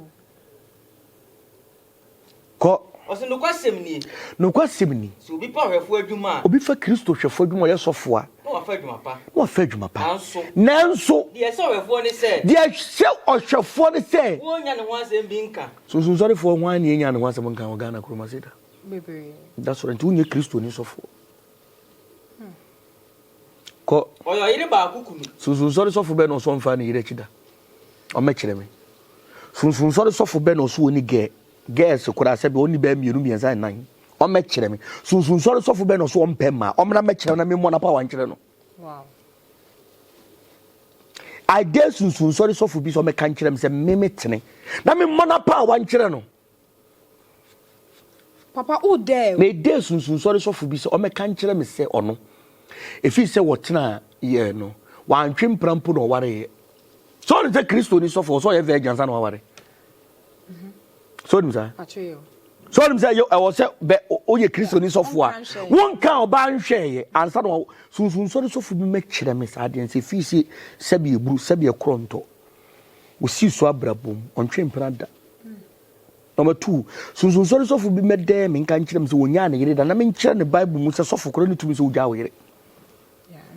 Kɔ. Ɔsɛ nokwasɛm nie. Nokwasɛm ni. Sɛ obi pa ɔhwɛfoɔ adwuma a. Obi fa Kristo hwɛfoɔ adwuma ɔyɛ sɔfoɔ a. Na wafa adwuma pa. Na wafa adwuma pa. Nanso. Nanso. Deɛ ɛsɛ ɔhwɛfoɔ ne sɛ. Deɛ ɛsɛ ɔhwɛfoɔ ne sɛ. Wɔnnya ne ho asɛm bi nka. Sunsunsɔrefoɔ hwan na yɛnya ne ho asɛm nka wɔ Ghana kurom ase da? Bebree. Da sɔrɔ nti wonyɛ Kristoni sɔfoɔ. Kɔ. Ɔyɛ ɔyere baako kunu. Sunsunsɔre sɔfo bɛn na ɔsɔ mfaa ne yere akyi da? Ɔmmɛkyerɛ me. Sunsunsɔre sɔfo bɛn na ɔso ɔni gɛɛ, girls koraa sɛbi ɔnni bɛyɛ mmienu mmiɛnsa nnan? Ɔmmɛkyerɛ me. Sunsunsɔre sɔfo bɛn na ɔso ɔmpɛ mmaa? Ɔmmra mmɛkyerɛ me na memmɔ n'apawa nkyerɛ no. I dare sunsunsɔre sɔfo bi sɛ ɔmmɛka nkyerɛ me sɛ me metene na memmɔ n'apawa nkyerɛ no. Papa wo dɛ o. Me dɛ sunsunsɔre sɔfo bi sɛ ɔmmɛka nkyerɛ me sɛ ɔno, ɛfiri sɛ wɔtenaa yɛ no, wantwe mpena mpo na ɔwareeɛ. Sɛ ɔnim sɛ Kristoni sɔfo, ɔsɛ ɔyɛ virgin ansa na waware. Sɛ ɔnim saa? Sɛ ɔnim sɛ ɛwɔ sɛ bɛ woyɛ Kristoni sɔfo a, wonka ɔbaa nhwɛeɛ ansa na sunsunsɔre sɔfo bi mɛkyerɛ me saa deɛ sɛ fii sɛ sɛbi eburu, sɛbi ɛkorɔ ntɔ. Osii so abrabɔ mu, ɔntwe mpena da. Na ɔbɛtoo sunsunsɔre sɔfo bi mmɛdɛɛ me nka nkyerɛ me sɛ ɔnyaa ne yere da na menkyerɛ no Bible mu sɛ sɔfo koraa ne tumi sɛ wogyaa wo yere.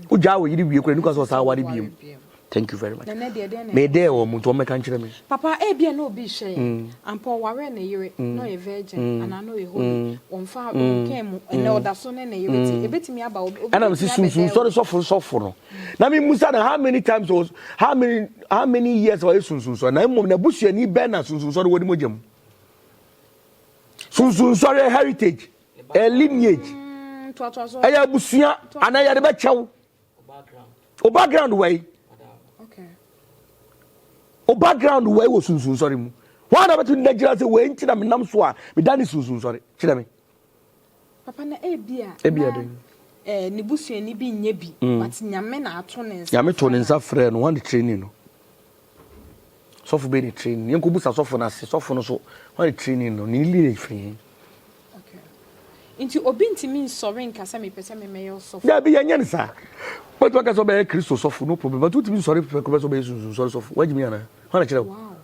Wogyaa wo yere wie koraa ne kwa sɛ ɔsan ware biom. Thank you very much. Medɛɛ wɔ mu nti wɔmmɛka nkyerɛ me. Papa ebia na obi hwɛ yɛn. Mm. Ampa ɔwaree ne yere mm. na ɔyɛ virgin mm. anaa na ɔyɛ holy. Mm. Wɔmfa wɔnkaa mu ɛnɛ ɔda so ne ne yere te. Ebetumi aba obi. Ɛna mesi sunsunsɔre sɔfo sɔfo no. Na me musa no how many times was how many how many years ɔyɛ sunsunsɔre na mmom na busuani bɛn na sunsunsɔre wɔ ne mogya mu sunsunsɔre heritage ɛ lineage mm, ɛyɛ abusua anaa yɛde bɛkyɛw o background wɔ yi o background wɔ yi wɔ sunsunsɔre mu wɔn a na bɛtumi da gyina sɛ wei nti na menam so a meda ne sunsunsɔre kyerɛ me. Papa na ebia ebia na den. Eh, ne busuani bi nyɛ bi mm. but nyame na ato ne nsa. Nyame to ne nsa frɛ no, wɔn de training no. Sɔfo bɛ ne training. Yɛn ko busa sɔfo no ase, sɔfo no so wɔn de training no, ne lineage firi he. Okay. Nti obi ntumi nsɔre nka sɛ mepɛ sɛ memɛyɛ ɔsɔfo. Dabi, yɛnyɛ no saa. Wobɛtumi aka sɛ wobɛyɛ Kristo sɔfo, no problem, but wontumi nsɔre prɛko pɛ sɛ wobɛyɛ Sunsum Sɔre sɔfo. Woagye me anaa? Hwan na kyerɛ wo? Wow.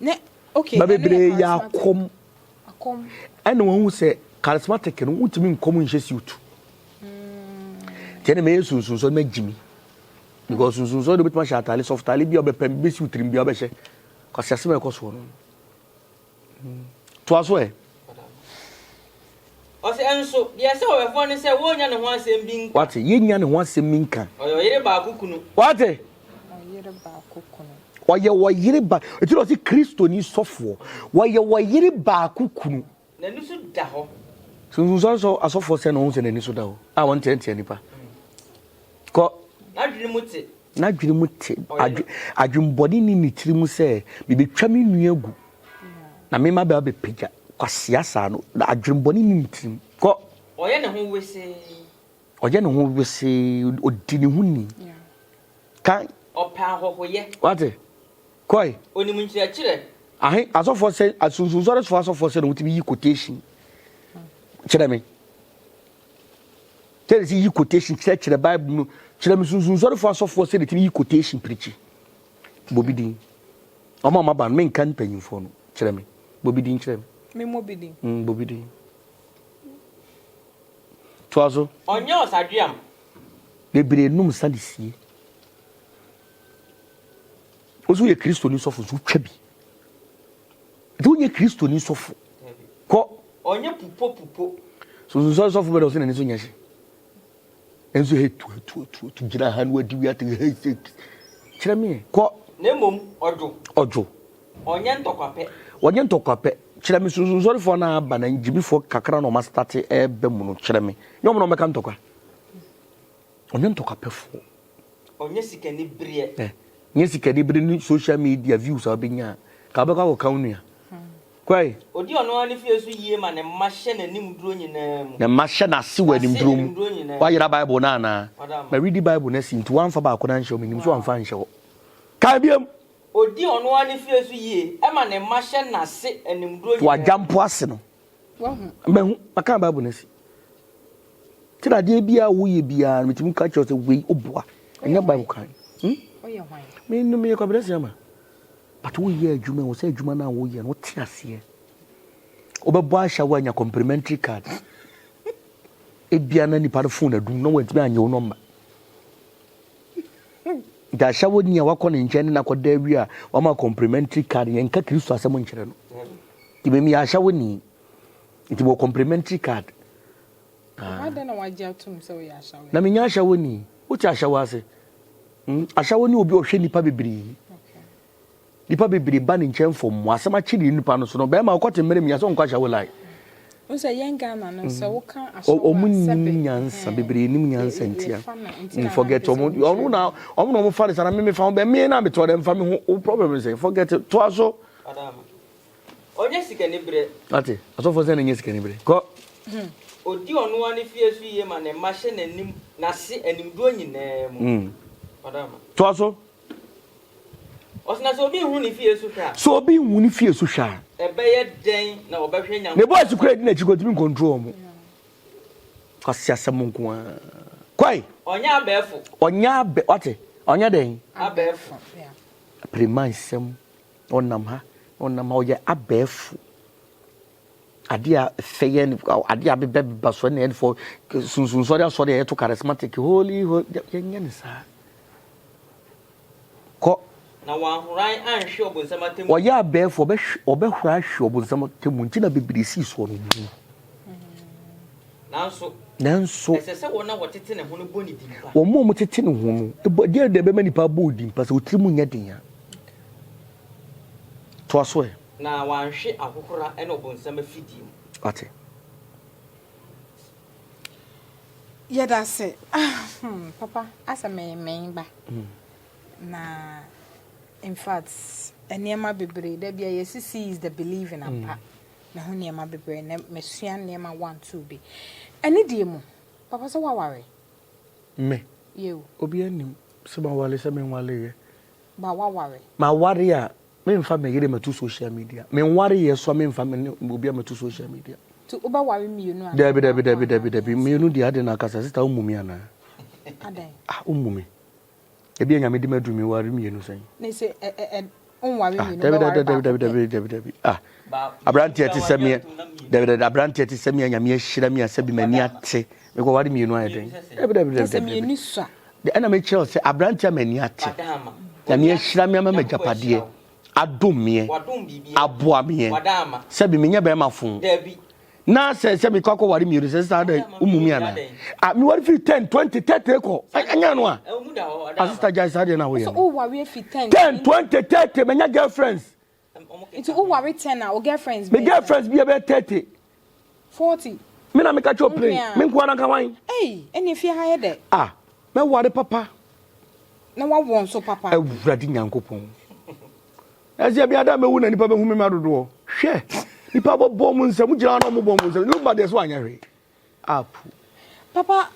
Ne, okay, Ba ɛno yɛ bebree yɛ charismatic. akɔm. Akɔm. Ɛna wɔahu sɛ charismatic no, wontumi nkɔm nhyɛ suit. Nti ɛna mɛyɛ Sunsum Sɔre, mɛgye mi. Because Sunsum Sɔre de wobɛtumi ahyɛ ataale, sɔfo taale bi a wobɛpɛ, bɛsi wo tirim bi a wobɛhyɛ. Kwasi asɛm a ɛkɔ soɔ no. Toa so ɛ. Ɔse, Nso, deɛ ɛsɛ ɔwɛfoɔ ne sɛ wɔnnya ne ho asɛm bi nka. Wate? Yɛnnya ne ho asɛm bi nka. Ɔyɛ ɔyere baako kunu. Wate? Ɔyere baako kunu. Ɔyɛ ɔyere ba, ɛti na ɔse Kristoni sɔfoɔ. Ɔyɛ ɔyere baako kunu. N'ani so da hɔ. Sunsunsɔre sɔ asɔfoɔ sɛn na wɔhu sɛ n'ani so da hɔ a wɔnteatea nipa. Kɔ. N'adwene mu te. N'adwene mu te. Adwe, adwenbɔne nni ne tiri mu sɛ, mebɛtwa me nua agu, na me mma bɛba bɛpagya. Kwasea saa no, adwenbɔne nni ne tirim. Kɔ. Ɔyɛ ne ho wesee. Ɔyɛ ne ho wesee, ɔdi ne ho ni. Kan. Ɔpɛ ahɔhoyɛ. Wate? Kɔe. Ɔnim nkyerɛkyerɛ. Ahe, asɔfoɔ sɛ, asunsunsɔresoɔ asɔfoɔ sɛ na wɔtumi yi quotation kyerɛ me. Sɛ de yi quotation kyerɛkyerɛ Bible mu kyerɛ me sunsunsɔrefoɔ asɔfoɔ sɛ de tumi yi quotation pirikyi. Bɔ bi din. Ɔmo a ɔmo aba no menka mpanyinfoɔ no kyerɛ me. Bɔ bi din kyerɛ me. Me mmɔ bi din. Mm, bɔ bi din. Toa so. Ɔnyɛ ɔsadweam. Bebree nom nsa de sie. Wo nso woyɛ Kristoni sɔfo nso wotwa bi. Nti wonyɛ Kristoni sɔfo. Kɔ. Ɔnyɛ pupo pupo. Sunsunsɔre sɔfo bɛ dɛ ɔsɛ n'ani so nyɛ hye. Nso he tu tu tu tu gyina ha no adi wi ate he he. Kyerɛ me kɔ. Na mmom ɔdwo. Ɔdwo. Ɔnyɛ ntɔkwapɛ. Ɔnyɛ ntɔkwapɛ. Kyerɛ me sunsunsɔrefoɔ no aba na ngyimifoɔ kakra na ɔma starte ɛɛba mu no kyerɛ me. Nyɛ ɔmo na ɔmɛka ntɔkwa. Ɔnyɛ ntɔkwapɛfoɔ. Ɔnyɛ sikanibereɛ. Eh, nyɛ sikanibereɛ ne social media views a wobɛnya a, ka wobɛkɔ akɔka wo nua. Kwae. Ɔdi ɔno ara ne fie so yie ma ne mma hyɛ n'anim duro nyinaa mu. Ne mma hyɛ n'ase wɔ animduro mu. Woayera Bible no anaa? Maredi Bible no asi nti woamfa baako no anhyɛ hɔ, menim sɛ woamfa anhyɛ hɔ. Kae biom. Ɔdi ɔno ara ne fie so yie ma ne mma hyɛ n'ase animduro nyinaa mu. Wagya mpo ase no. Wahu. Mahu. Maka Bible no asi. Nti na adeɛ biara a woyɛ biara no metumi ka kyerɛ wo sɛ wei woboa. Ɛnyɛ Bible kan. Hmm? Woyɛ hwan? Me no meyɛ Kwabena Asiamah. But woyɛ adwuma wɔ sɛ adwuma no a woyɛ no wote aseɛ. Wobɛbɔ ahyɛ wo anya complimentary card. Ebia na nipa no phone adum na wantumi anyɛ wo nɔmba. Nti ahyɛ wo ni a wakɔ ne nkyɛn ne nakɔda awie a wama complimentary card yɛnka Kristo asɛm nkyerɛ no. Nti me meyɛ ahyɛ wo ni. Nti mewɔ complimentary card. Ah. Adɛn na wagye atom sɛ woyɛ ahyɛwo? Na menya ahyɛwo ni. Wote ahyɛwo ase? Hmm? Ahyɛwo ne obi ɔhwɛ nipa bebree. Nipa bebree ba ne nkyɛn fam mu. Asɛm akyere nipa no so no. Bɛrima wokɔte mmerɛ mia sɛ ɔnkɔ ahyɛwo line. Wo sɛ yɛn Ghana no sɛ woka ahyɛwo a sɛbe. Ɔmo nim nyansa bebree nim nyansa ntia. Forget ɔmo ɔmo na ɔmo na ɔmo fa ne sa na me me fa ho bɛ me na me to ɔdɛ nfa me ho. Wo problem sɛ forget toa so. Ɔnyɛ sikaniberɛ. Wate? Asɔfoɔ sɛn na ɛnyɛ sikaniberɛ? Kɔ. Ɔdi ɔno ara ne fie so yie ma ne mma hyɛ n'anim, n'ase animduro nyinaa mu. Ɔdama. Toa so. Ɔse na sɛ obi nhu ne fie so hwɛ a. Sɛ obi nhu ne fie so hwɛ a. Ɛbɛyɛ dɛn na ɔbɛhwɛ Nyankopɔn. Ne boys koraa di n'akyi koraa ɔntumi ncontrol wɔn. Kwasi asɛm nko ara. Kɔe. Ɔnyɛ abɛɛfo. Ɔnyɛ abɛ, wate? Ɔnyɛ dɛn? Abɛɛfo. Apireman nsɛm. Ɔnam ha, ɔnam ha, ɔyɛ abɛɛfo. Adeɛ a ɛfɛ yɛ no, adeɛ a abebɛbeba so ɛna ɛfɔ sunsunsɔre asɔre a yɛto charismatic holy holy yɛnyɛ ne saa. Kɔ. Na wanhoran anhwe ɔbonsam atemmu. Ɔyɛ abɛɛfo, ɔbɛhora ahwe ɔbonsam atemmu nti na bebree sii soɔ no wu. Nanso. Nanso. Ɛsɛ sɛ wɔn a wɔtete ne ho no bɔ ne din pa. Wɔn a wɔtete ne ho no, bɔ, deɛ na ɛbɛma nipa abɔ wo din pa sɛ wo tirim nyɛ den a. Toa so ɛ. Na wɔanhwe ahohora ne ɔbonsam afidie mu. Wate. Yɛda ase ah hmm papa asɛ me me ba na in fact nneɛma bebree da bia yɛsi see is the believing ampa Me ho nneɛma bebree nnɛ masua nneɛma one two bi. Ɛne deɛ mu, papa sɛ woaware? Me? Yeo. Obiara nnim sɛ maware sɛ menwareeɛ. Ba woaware? Maware a, memfa me yere mmɛto social media. Menwareeɛ nso a, memfa me ne obiara mmɛto social media. Nti wobɛware mmienu anaa? Dabi dabi dabi dabi dabi mmienu deɛ adɛn na akasa sista wommu me anaa? Adɛn? Ah wommu me. Ebi a nyame de ma duru me ware mmienu sɛn? Ne sɛ ɛ ɛ wonware ah, mmienu dabi wobɛware dabi dabi baako dabi pɛ. dabi dabi dabi ah aberanteɛ te sɛ meɛ dabi dabi aberanteɛ te sɛ meɛ nyame ahyira me a sɛbi m'ani ate mekɔ ware mmienu ayɛ dɛn dabi dabi Kyɛ dabi sɛ dabi dabi mmienu sua. ɛna mekyerɛ wo sɛ aberanteɛ a m'ani ate nyame ahyira me ama m'agyapadeɛ adom meɛ aboa meɛ sɛbi menyɛ bɛrima fo na sɛ sɛ mekɔ akɔware mmienu sɛ saa dɛ womu mi anaa ah meware firi 10 20 30 kɔ ɛnyɛ no a asista gyae saa deɛ no a woyɛ So no woware afi 10 10 20 30 manya girlfriends Nti woware 10 a wo girlfriends me bɛyɛ sɛn? girlfriends bi ɛbɛyɛ 30 40. me na meka kyerɛ Wo plane nko me a. nko ara nka wan Ei, ɛne fie ha yɛ dɛ. ah mɛware papa Na woawo nso papa. Awurade Nyankopɔn. Ɛsɛ bi ada mɛwu na nipa bɛhu me ma dodoɔ. Hwɛ, nipa bɔbɔ mu nsɛm, gyina hɔ na ɔmo bɔ mu nsɛm. Lumba deɛ so anyɛ hwee. Apu. Papa,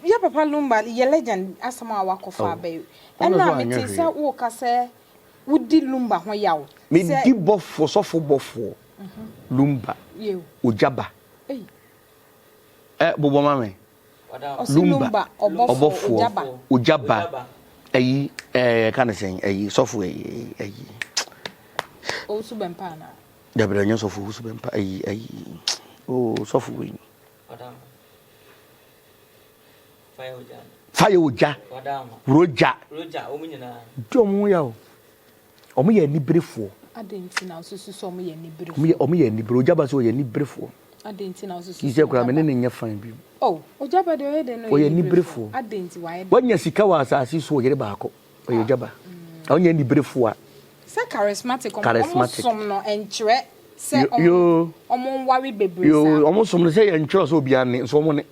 yɛ papa Lumba yɛ legend asɛm a wakɔfa Oh. aba yi. Ɔno Ɛna so anyɛ mete sɛ hwee. woka sɛ wodi Lumba ho yaw. Sɛ Medi bɔfoɔ, sɔfo bɔfoɔ, Lumba, yew. Ogyaba. Ei. Ɛ, bobɔ ma me. Ɔse Lumba, Lumba, ɔbɔfoɔ, ɔbɔfoɔ, Ogyaba. Ogyaba, ɛyi, ɛɛ, yɛka ne sɛn, ɛyi, sɔfo, ɛyi, ɛyi. Owusu Bɛmpa anaa? Dabi dabi, ɛnyɛ sɔfo Owusu Bɛmpa, ɛyi, ɛyi, oh, sɔfo wei. Fire ogya, rogya. Di ɔmo ho ya o. Ɔmo yɛ aniberefoɔ. Adɛn nti na wosusu sɛ ɔmo yɛ aniberefoɔ? Ɔmo yɛ ɔmo yɛ anibere. Ogya ba sɛ ɔyɛ aniberefoɔ. Adɛn nti na wosusu Yi sɛ sɛ koraa ogya me ne ba? no nyɛ fine bio. Oh, ogya ba deɛ ɔyɛ dɛn na Ɔyɛ ɔyɛ aniberefoɔ? aniberefoɔ. Adɛn nti wayɛ dɛn? Wanya sika wɔ asase so ɔyere baako. Ɔyɛ ogya ba. Na ɔnyɛ aniberefoɔ a. Sɛ charismatic, ɔmo ɔmo Charismatic. som no ɛnkyerɛ sɛ Yo ɔmo yoo. ɔmo nware bebree Yoo saa. ɔmo som no sɛ yɛntwerɛ sɛ obiara ne nso ɔmo ne.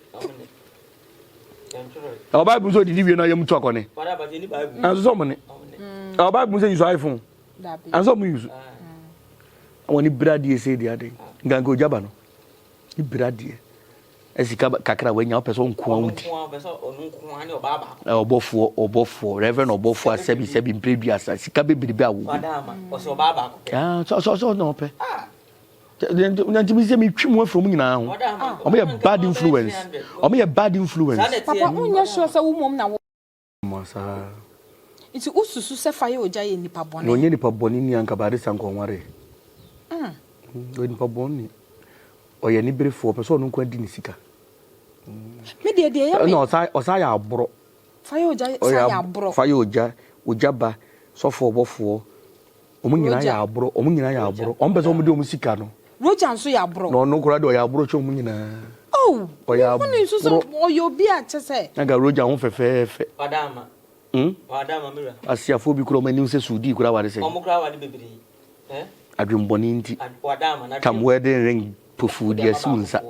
Ɛwɔ Bible mu sɛ odidi wie na ɔyam tu akɔ ne. Nanso sɛ ɔmo ne. Ɛwɔ Bible mu sɛ use iPhone. Nanso ɔmo use. Wɔn ni bere adeɛ sɛ di adeɛ. Nkanka ogya ba no. Ni bere adeɛ. Ɛsika kakra wanya ɔpɛ sɛ ɔnko a wodi. Ɔbɔfoɔ ɔbɔfoɔ Reverend ɔbɔfoɔ asɛbi sɛbi mpere duasa sika bebrebe a wɔwɔ. Sɛ sɛ sɛ ɔna ɔpɛ. Nti mi sɛ mi twi mu afiri ɔmo nyinaa ho. Ɔmo yɛ bad influence. Ɔmo yɛ bad influence. Papa wonyɛ sure sɛ wo mmom na wo. Ma saa. Nti wo susu sɛ fa yɛ ogya yɛ nipa bɔne. Na ɔnyɛ nipa bɔne ni anka baade sa nka ɔnware. Ɔyɛ nipa bɔne. Ɔyɛ aniberefoɔ ɔpɛ sɛ ɔno nko adi ne sika. Me deɛ deɛ ɛyɛ me. Ɛna ɔsan ɔsan yɛ aborɔ. Fa yɛ ogya san yɛ aborɔ. Fa yɛ ogya ogya ba sɔfo ɔbɔfoɔ Wɔn nyinaa yɛ aborɔ, wɔn nyinaa yɛ aborɔ. Wɔn pɛ sɛ wɔn de wɔn sika no. Roger nso yɛ aborɔ. Na ɔno koraa de ɔyɛ aborɔ kyɛn wɔn nyinaa. Oh, Ɔyɛ mehu no nso sɛ aborɔ. ɔyɛ obi a kyɛ sɛ. Nanka Roger ho fɛfɛɛfɛ. Wada ama. Hmm? Wada ama me wura. Asiafoɔ bi koraa wɔn anim sɛ sudii koraa ware sɛn. Wɔn koraa ware bebree. Eh? Adwenbɔne nti. Wada ama na. Tam wedding ring pofuu de asi wo nsa.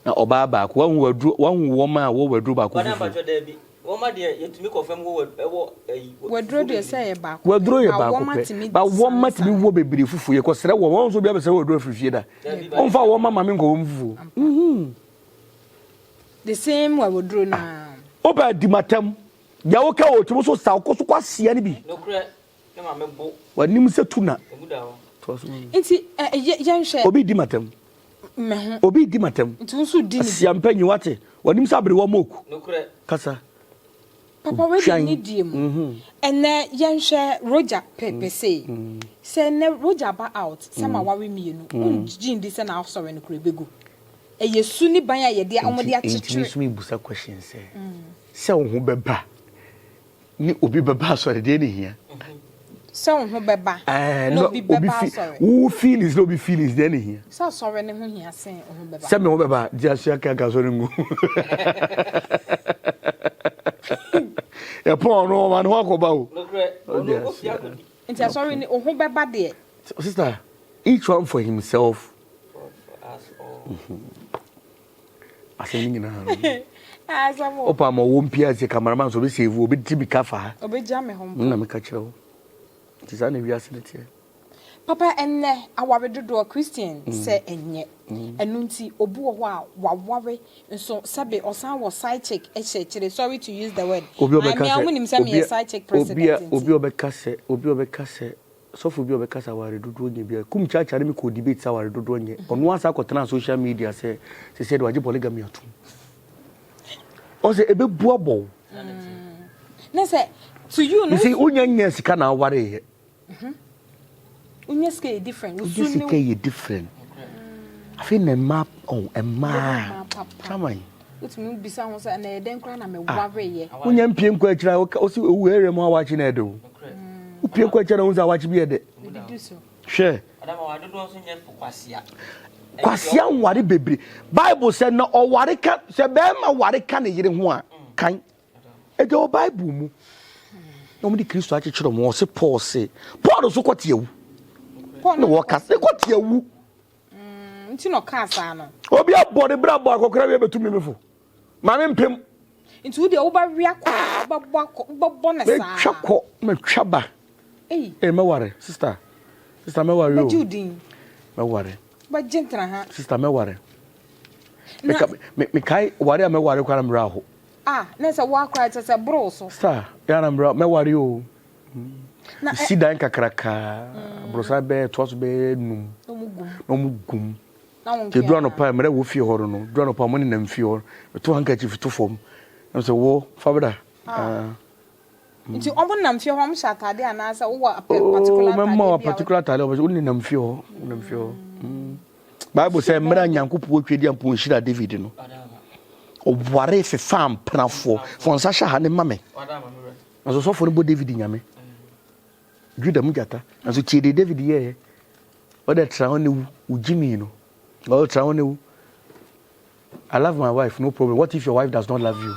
Na ɔbaa baako, wahu waduro, wahu wɔn a wɔ waduro baako Wada fufuo. mpakyɛ daabi. Wɔma deɛ yɛtumi kɔ fam wɔ ɛwɔ ɛyi. Waduro deɛ sɛ ɛyɛ baako pɛ. Waduro yɛ Ba baako wɔma pɛ. tumi Ba wɔma sane tumi sane. wɔ bebree fufuo. Yɛkɔ srɛ wɔn, wɔn nso obi abɛsrɛ waduro afiri fie da. Wɔmfa wɔma maame nkɔ wɔn fufuo. Mhm. The same wɔ waduro no ara. Wopɛ adi matam. Deɛ woka wɔ tumi so sa wokɔ so kɔ aseɛ no bi. Nokorɛ ne maame bo. W'anim sɛ tuna. Emu da hɔ. Toa so ma me. Nti ɛ yɛ yɛnhwɛ. Obi di matam. Me ho. Obi di matam. Nti wo nso di ne bi. Asia mpanyin wate. W'anim sɛ aberewa moku. Nokorɛ. Kasa. Papa wei deɛ Otwan. ne die mu. Ɛnɛ yɛnhwɛ Roger pɛpɛ sei. Sɛ ɛnɛ Roger ba out sɛ ma ware mmienu, wongye ndi sɛ n'asɔre no koraa ɛbɛgu? Ɛyɛ su ne ban a yɛde wɔde Nti nti me akyekyere. nso mebusa question sɛ, sɛ wo ho bɛba ne obi bɛba asɔre deɛ ne hia. Sɛ wo ho bɛba Ɛɛ na obi bɛba fi asɔre. wo feelings na obi feelings deɛ ne hia. Sɛ asɔre ne ho hia sen wo ho bɛba. Sɛ me ho bɛba gye asua kaka asɔre ngu. Yɛpɔn ɔno ɔma ne ho akɔba o. Nokorɛ ɔno ofi akɔdi. Nti asɔre ne wo ho bɛba deɛ. Sister, each one for himself. God for us all. Asɛm no nyinaa no. Wopa ama ɔwɔ mpia ase cameraman so ɔbɛsave wo ɔbɛdi mi ka fa ha. Ɔbɛgya me ho mpo. Na meka kyerɛ wo. Nti saa na wiase no teɛ. Papa ɛnnɛ aware dodoɔ Christian sɛ ɛnyɛ. Ɛno nti obi wɔ hɔ a waware nso sɛbe ɔsan wɔ side chick hyɛ akyire sorry to use the word. Obi ɔbɛka Maame a sɛ wɔn nim sɛ meyɛ side chick obi president nti. obi ɔbɛka sɛ obi ɔbɛka sɛ. Sɔfo bi a ɔbɛka sɛ aware dodoɔ nyɛ biara. Kum Kyaakyaa ne me kɔɔ debate sɛ aware dodoɔ nyɛ. Ɔno ara san kɔtenaa social media sɛ seesei de wagye polygamy atom. Ɔsɛ ɛbɛbu abɔ wo. Ne sɛ to you no. You see, wonya nya sika na awareeɛ. Wonya sika yɛ different. Wonya sika yɛ different. Afei na mmaa oh mmaa. Chairman. Wotumi bisa ho sɛ na ɛyɛ dɛn koraa na mewareyɛ. Ah, wonya mpie nkɔ akyiri a wosi owu area mu awakye na ɛde o. Wopie kɔ akyiri na wohu sɛ awakye bi yɛ dɛ. Hwɛ. Kwasia nware bebree. Bible sɛ na ɔware ka sɛ bɛrima ware ka ne yere ho a kan. Ɛda wɔ Bible mu. Na wɔde Kristo akyekyere wɔn. Ɔse Paul se Paul nso kɔte awu. Na wɔka se kɔte awu. Mm, nti na ɔkaa saa no. Obi abɔ ne bra bɔ akɔkora wie bɛtu me fo. Ma me mpem. Nti wo deɛ wobɛwea kɔ wobɛbɔ akɔ wobɛbɔ ne saa. Mɛtwa kɔ mɛtwa ba. Ei. Ee mɛware sister sister mɛware o. Bɛgye wo din. Mɛware. Bɛgye ntena ha. Sister mɛware. Meka me mekae ware a mɛware koraa na mmerɛ aho. Ah na sɛ woakora kyɛ sɛ boro so. Sister yɛ na mmerɛ mɛware o. Si dan kakraka, aborosan bɛyɛ toa so bɛyɛ num. Na wɔn gum. Nti edu anɔpa mmerɛ wɔ fie hɔ no, du anɔpa wɔn nenam fie hɔ, meto handkerchief to fam. Na sɛ wɔ fa bra. Ah. Nti wɔn nam fie hɔ, wɔn hyɛ ataade anaasɛ wowɔ particular ataade bi a. Mɛma wɔ particular ataade a wɔn nenam fie hɔ, wɔn nam fie hɔ. Bible sɛ mmerɛ a Nyankopɔn twa di ampo nhyira David no, ɔware fefaa mpenafoɔ. Fa nsa hyɛ ha ne ma me. Nanso sɔfo no bɔ David nyame, Juda mu gyata. Nanso tie deɛ David yɛeɛ. Ɔde tra hɔ ne wu, wo gyimii no. Ɔde tra hɔ ne wu. I love my wife, no problem. What if your wife does not love you?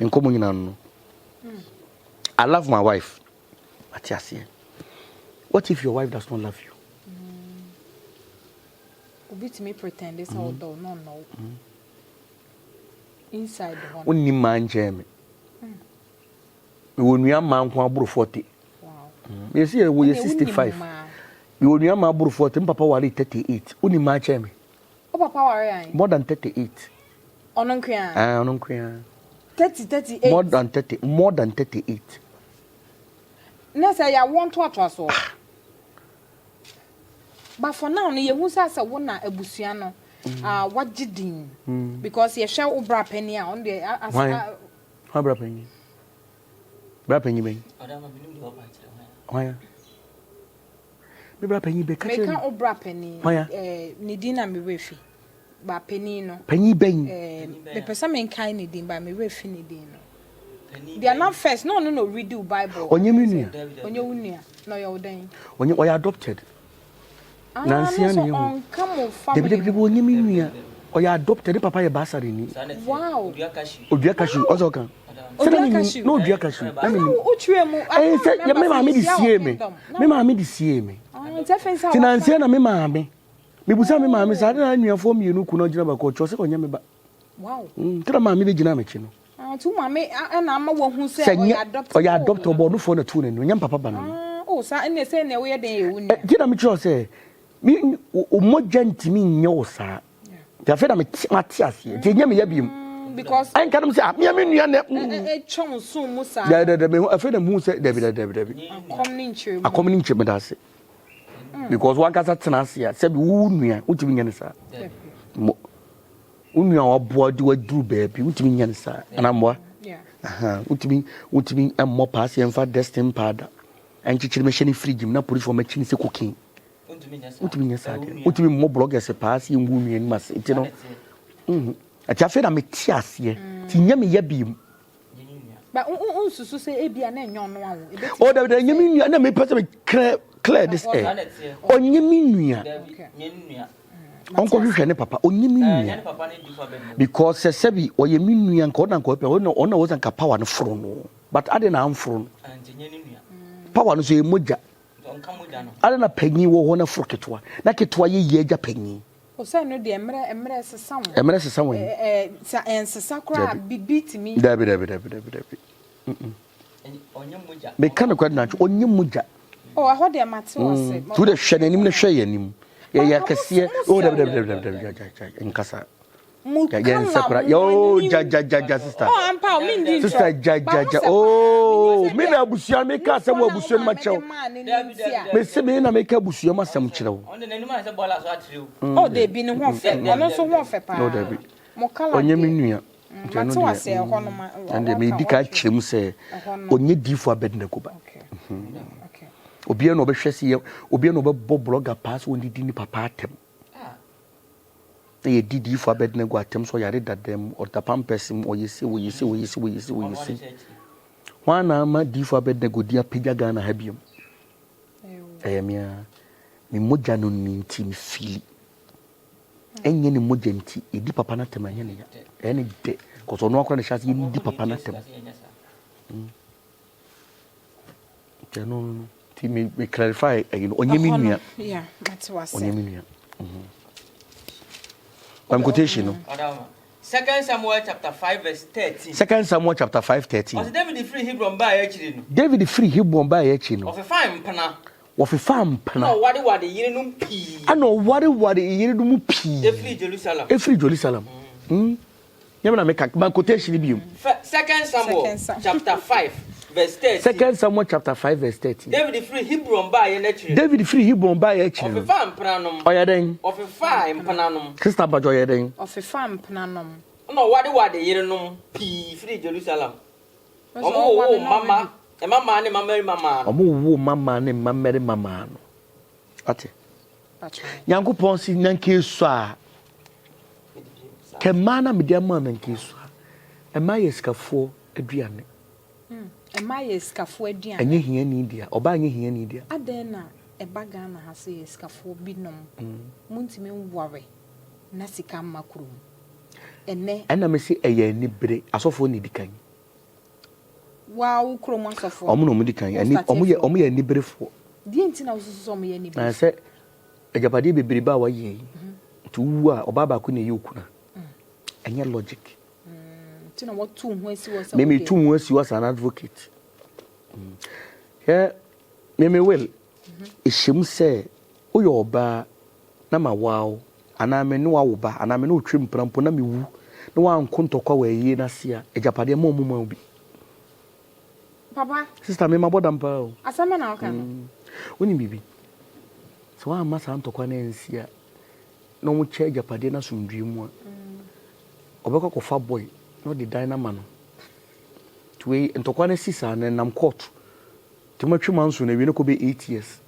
Nkɔmɔ nyinaa no. I love my wife. Ate aseɛ. What if your wife does not love you? Obi tumi pretend sɛ ɔdɔ no ɔnnɔ wo. Inside hɔ no. Wonni mmaa nkyɛn me. Mewɔ nua mmaa nko aboro 40. Yɛsi yɛ wɔ yɛ 65. Mewɔ nua mmaa aboro 40. Me papa ware 38. Wonni mmaa kyɛn me. Wo papa ware ahe? More than 38. Ɔno nko ara? Ah, ɔno nko ara. 30, 38. More than 30, more than 38. Na sɛ yɛawoɔ ntoatoasoɔ. Ah. But for now no yɛhu sɛ asɛ wo na abusua no ah wagye din because yɛhwɛ wo bra panin a ɔno deɛ as Hwan? Hwan bra panyin? Bra panyin bɛn? Hwan a? Me bra panyin bɛ ka kyerɛ Meka wo bra panin Hwan a? eh, ne din na me werɛ fi ba panin no Panyin bɛn? eh, mepɛ sɛ menkae ne din ba me werɛ fi ne din no Deɛ na first na ɔno na ɔredi wo bible. Ɔnyɛ me nua. Ɔnyɛ wo nua. Na ɔyɛ wo dɛn? Ɔnyɛ ɔyɛ adopted. Ah, Nansia na na so ehu. ɔnka mo family. Dabi dabi dabi ɔnyɛ me nua. Ɔyɛ adopted. Ne papa yɛ baasareni. Wow. Odua cashew ɔsɛ ɔka. Odua cashew. Na odua cashew. Na mi nim. Wotwerɛ mu. Ɛyɛ sɛ yɛ me maame de sie me. Me maame de sie me. Ah, nti afei nsa Ti nansia na me maame. Mebusa me maame saa de na anuafoɔ mmienu ku na ɔgyina baako ɔkyerɛ sɛ ɔnyɛ me ba. Wow. Nti na maame bɛgyina m'akyi no. Ah, nti wo maame na ama wahu sɛ ɔyɛ adopted. Ɔyɛ adopted, ɔbɔ ɔnofoɔ na tuu n'ani, ɔnyɛ mpapa ba no. Ah, oh, saa ɛnna sɛ ɛnna woyɛ den yɛ wo nua. Nti na mekyerɛ sɛ, me wo mogya ntumi nyɛ wo saa. Nti afei na mete mate aseɛ, nti ɛnyɛ me ya biom. Mm, because ɛnka nom sɛ ah, mea me nua na. Ɛtwa wo som mu saa. Dabi dabi dabi, afei na mehu sɛ dabi dabi dabi dabi. Akɔm ne nkyerɛ mu. Akɔm ne nkyerɛ mu da ase. Because wankasa tena ase a, sɛbi wo nua, wotumi nyɛ ne saa. Mo. Wo nua a waboa de waduru baabi, wontumi nyɛ no saa. Anaa mmoa? Wontumi wontumi mmɔ paa sɛ yɛmfa dustin powder nkyekyere mɛhyɛ ne fridge mu na polisifoɔ mɛkyi ne sɛ cocaine. Wontumi nyɛ saa deɛ. Wontumi mmɔ bloggers paa sɛ yɛngu nua anim ase. Nti no, ɛti afei na mete aseɛ. Nti nyɛ me ya biem. Ba wonsusu sɛ ebia na ɛnyɛ ɔno a wo. Oh, dabi dabi, ɛnyɛ me nua na mepɛ sɛ me clear clear this air. Ɔnyɛ me nua. Ɔnkɔhwehwɛ ne papa, ɔnyɛ me nua. Because sɛ sɛbi ɔyɛ me nua nka ɔna nka ɔpɛ ɔna ɔna ɔsɛ nka power no foro no. But ade na amforo no. Power no so yɛ mogya. Ade na panyin wɔ hɔ na foro ketewa. Na ketewa yɛ yie agya panyin. O sɛ ɛno deɛ mmerɛ mmerɛ sesa wɔn. Mmerɛ sesa wɔn. Ɛɛ ɛɛ sɛ ɛnsesa koraa bibi tumi. Dabi dabi dabi dabi dabi. Meka no kwadi na ɔnyɛ mogya. O ɛhɔ deɛ mate wɔ ase. Tu de hwɛ n'anim na hwɛ yɛn anim. Yɛyɛ akɛseɛ. O dabi dabi dabi dabi dabi nkasa. Mo Yɛ yɛn nsɛ kala kora. mo Yoo anim. gya gya gya gya sister. Oh ampa o me ndi Sister ntorɔ. gya Ba gya ho gya. sɛ paa Oh menim sɛ me bia na abusua me ka nufoɔ asɛm wɔ na wo abusua no ma maame de kyerɛw. maa no no Dabi nti dabi a. Me dabi se dabi. me na me ka abusua mu asɛm kyerɛ wo. Ɔno de n'anim ayɛ sɛ bɔɔla so atere o. Oh dabi ne ho ɔfɛ Dabi ɔno dabi nso dabi ho dabi. ɔfɛ No paa. dabi. Mo kala Ɔnyɛ me deɛ. nua. Mm, Nti ɛno mate deɛ wase ɛhɔ no ma ɛno deɛ waka medi ka watwe kyerɛ mu sɛ ɛhɔ no. ɔnyɛ diifo Abednego ba. Okay. Okay. Obiara na ɔbɛhwɛ sɛ yɛ obiara na ɔbɛbɔ blogger paa sɛ ɔndidi ne papa atɛm. Ah. Na yɛdi diifo Abednego atɛm sɛ ɔyare dada mu, ɔda pampers mu, ɔyɛ sei, ɔyɛ sei, ɔyɛ sei, ɔyɛ sei, ɔyɛ Ɔno ɔde sei. hyɛ akyiri. Hwan na ama diifo Abednego din apagya Ghana ha biom? Ɛyɛ me ara. Me mogya no ni nti me feeli. Ɛnyɛ ne mogya nti, yɛdi papa no atɛm a ɛnyɛ ne ya. Ɛyɛ ne dɛ. Kɔsɛ ɔno akora ne hyɛ ase yɛndi papa no atɛm. Nti ɛno no nti me me clarify ɛyi no ɔnyɛ me nua. Ɔnyɛ me nua. Mam quotation no. Second Samuel chapter 5 verse 13. Second Samuel chapter 5 13. Ɔsɛ David firi Hebron baeɛ akyiri no. David firi Hebron baeɛ akyiri no. Ɔfefaa mpena. Wɔfefaa mpena. Ɛna ɔwareware yerenom pii. Ɛna ɔwareware yerenom pii. Efiri Jerusalem. Efiri Jerusalem. Mm. Nyɛ me na meka, ma quotation no biom. Second Samuel chapter 5 verse 13. Second Samuel chapter 5 verse 13. David firi Hebron baeɛ n'akyiri no. David firi Hebron baeɛ akyiri no. Ɔfefaa mpenanom. Ɔyɛ dɛn? Ɔfefaa mpenanom. Sister Badwo ɔyɛ dɛn? Ɔfefaa mpenanom. Ɛna ɔwareware yerenom pii firi Jerusalem. Wɔwowoo mma mma, mmammaa ne mmammarima maa no. Wɔwowoo mmammaa ne mmammarima maa no. Wate? Nyankopɔn se na nka esua a, kɛ mmaa na mede ama na nka esua. Mmaa yɛ sikafoɔ aduane. Hmm, mmaa yɛ sikafoɔ aduane. Ɛnyɛ hiani dea, ɔbaa nyɛ hiani dea. Adɛn na ɛba Ghana ha sɛ yɛ sikafoɔ binom, montumi nware na sika mma kurom? Ɛnɛ. Ɛna me se ɛyɛ anibere, asɔfoɔ na edi kan. Waa wo kurom asɔfoɔ. Wɔn na wɔn di kan. Ani wɔn yɛ wɔn yɛ aniberefoɔ. Deɛ nti na wosusu sɛ wɔn yɛ aniberefoɔ? Na sɛ agyapadeɛ bebrebe a wayɛ yi, nti wowu a ɔbaa baako na ɛyɛ okuna. Ɛnyɛ logic. Nti na wɔtu ho asi hɔ sɛ. Me me tu ho asi hɔ as an advocate. Hwɛ me me will ɛhyɛ mu sɛ woyɛ ɔbaa na ma waa wo anaa me ne wo awo ba anaa me ne wo twe mpena mpo na me wu na woanko ntɔkwa wɔ ayie no ase a, agyapadeɛ mma ɔmo mma wo bi. Papa. Sister me mabɔ dam paa o. Asɛm bɛ na woka no? Mm. Wonim biribi? Sɛ woamma saa ntɔkwa no ansi a na ɔmo kyɛ agyapadeɛ no asomdwie mu a, ɔbɛkɔ akɔfa boy na ɔde dan no ama no. Nti wei ntɔkwa no asi saa no ɛnam court. Nti mo atwi manso no awie no kɔ bɛ 8 years.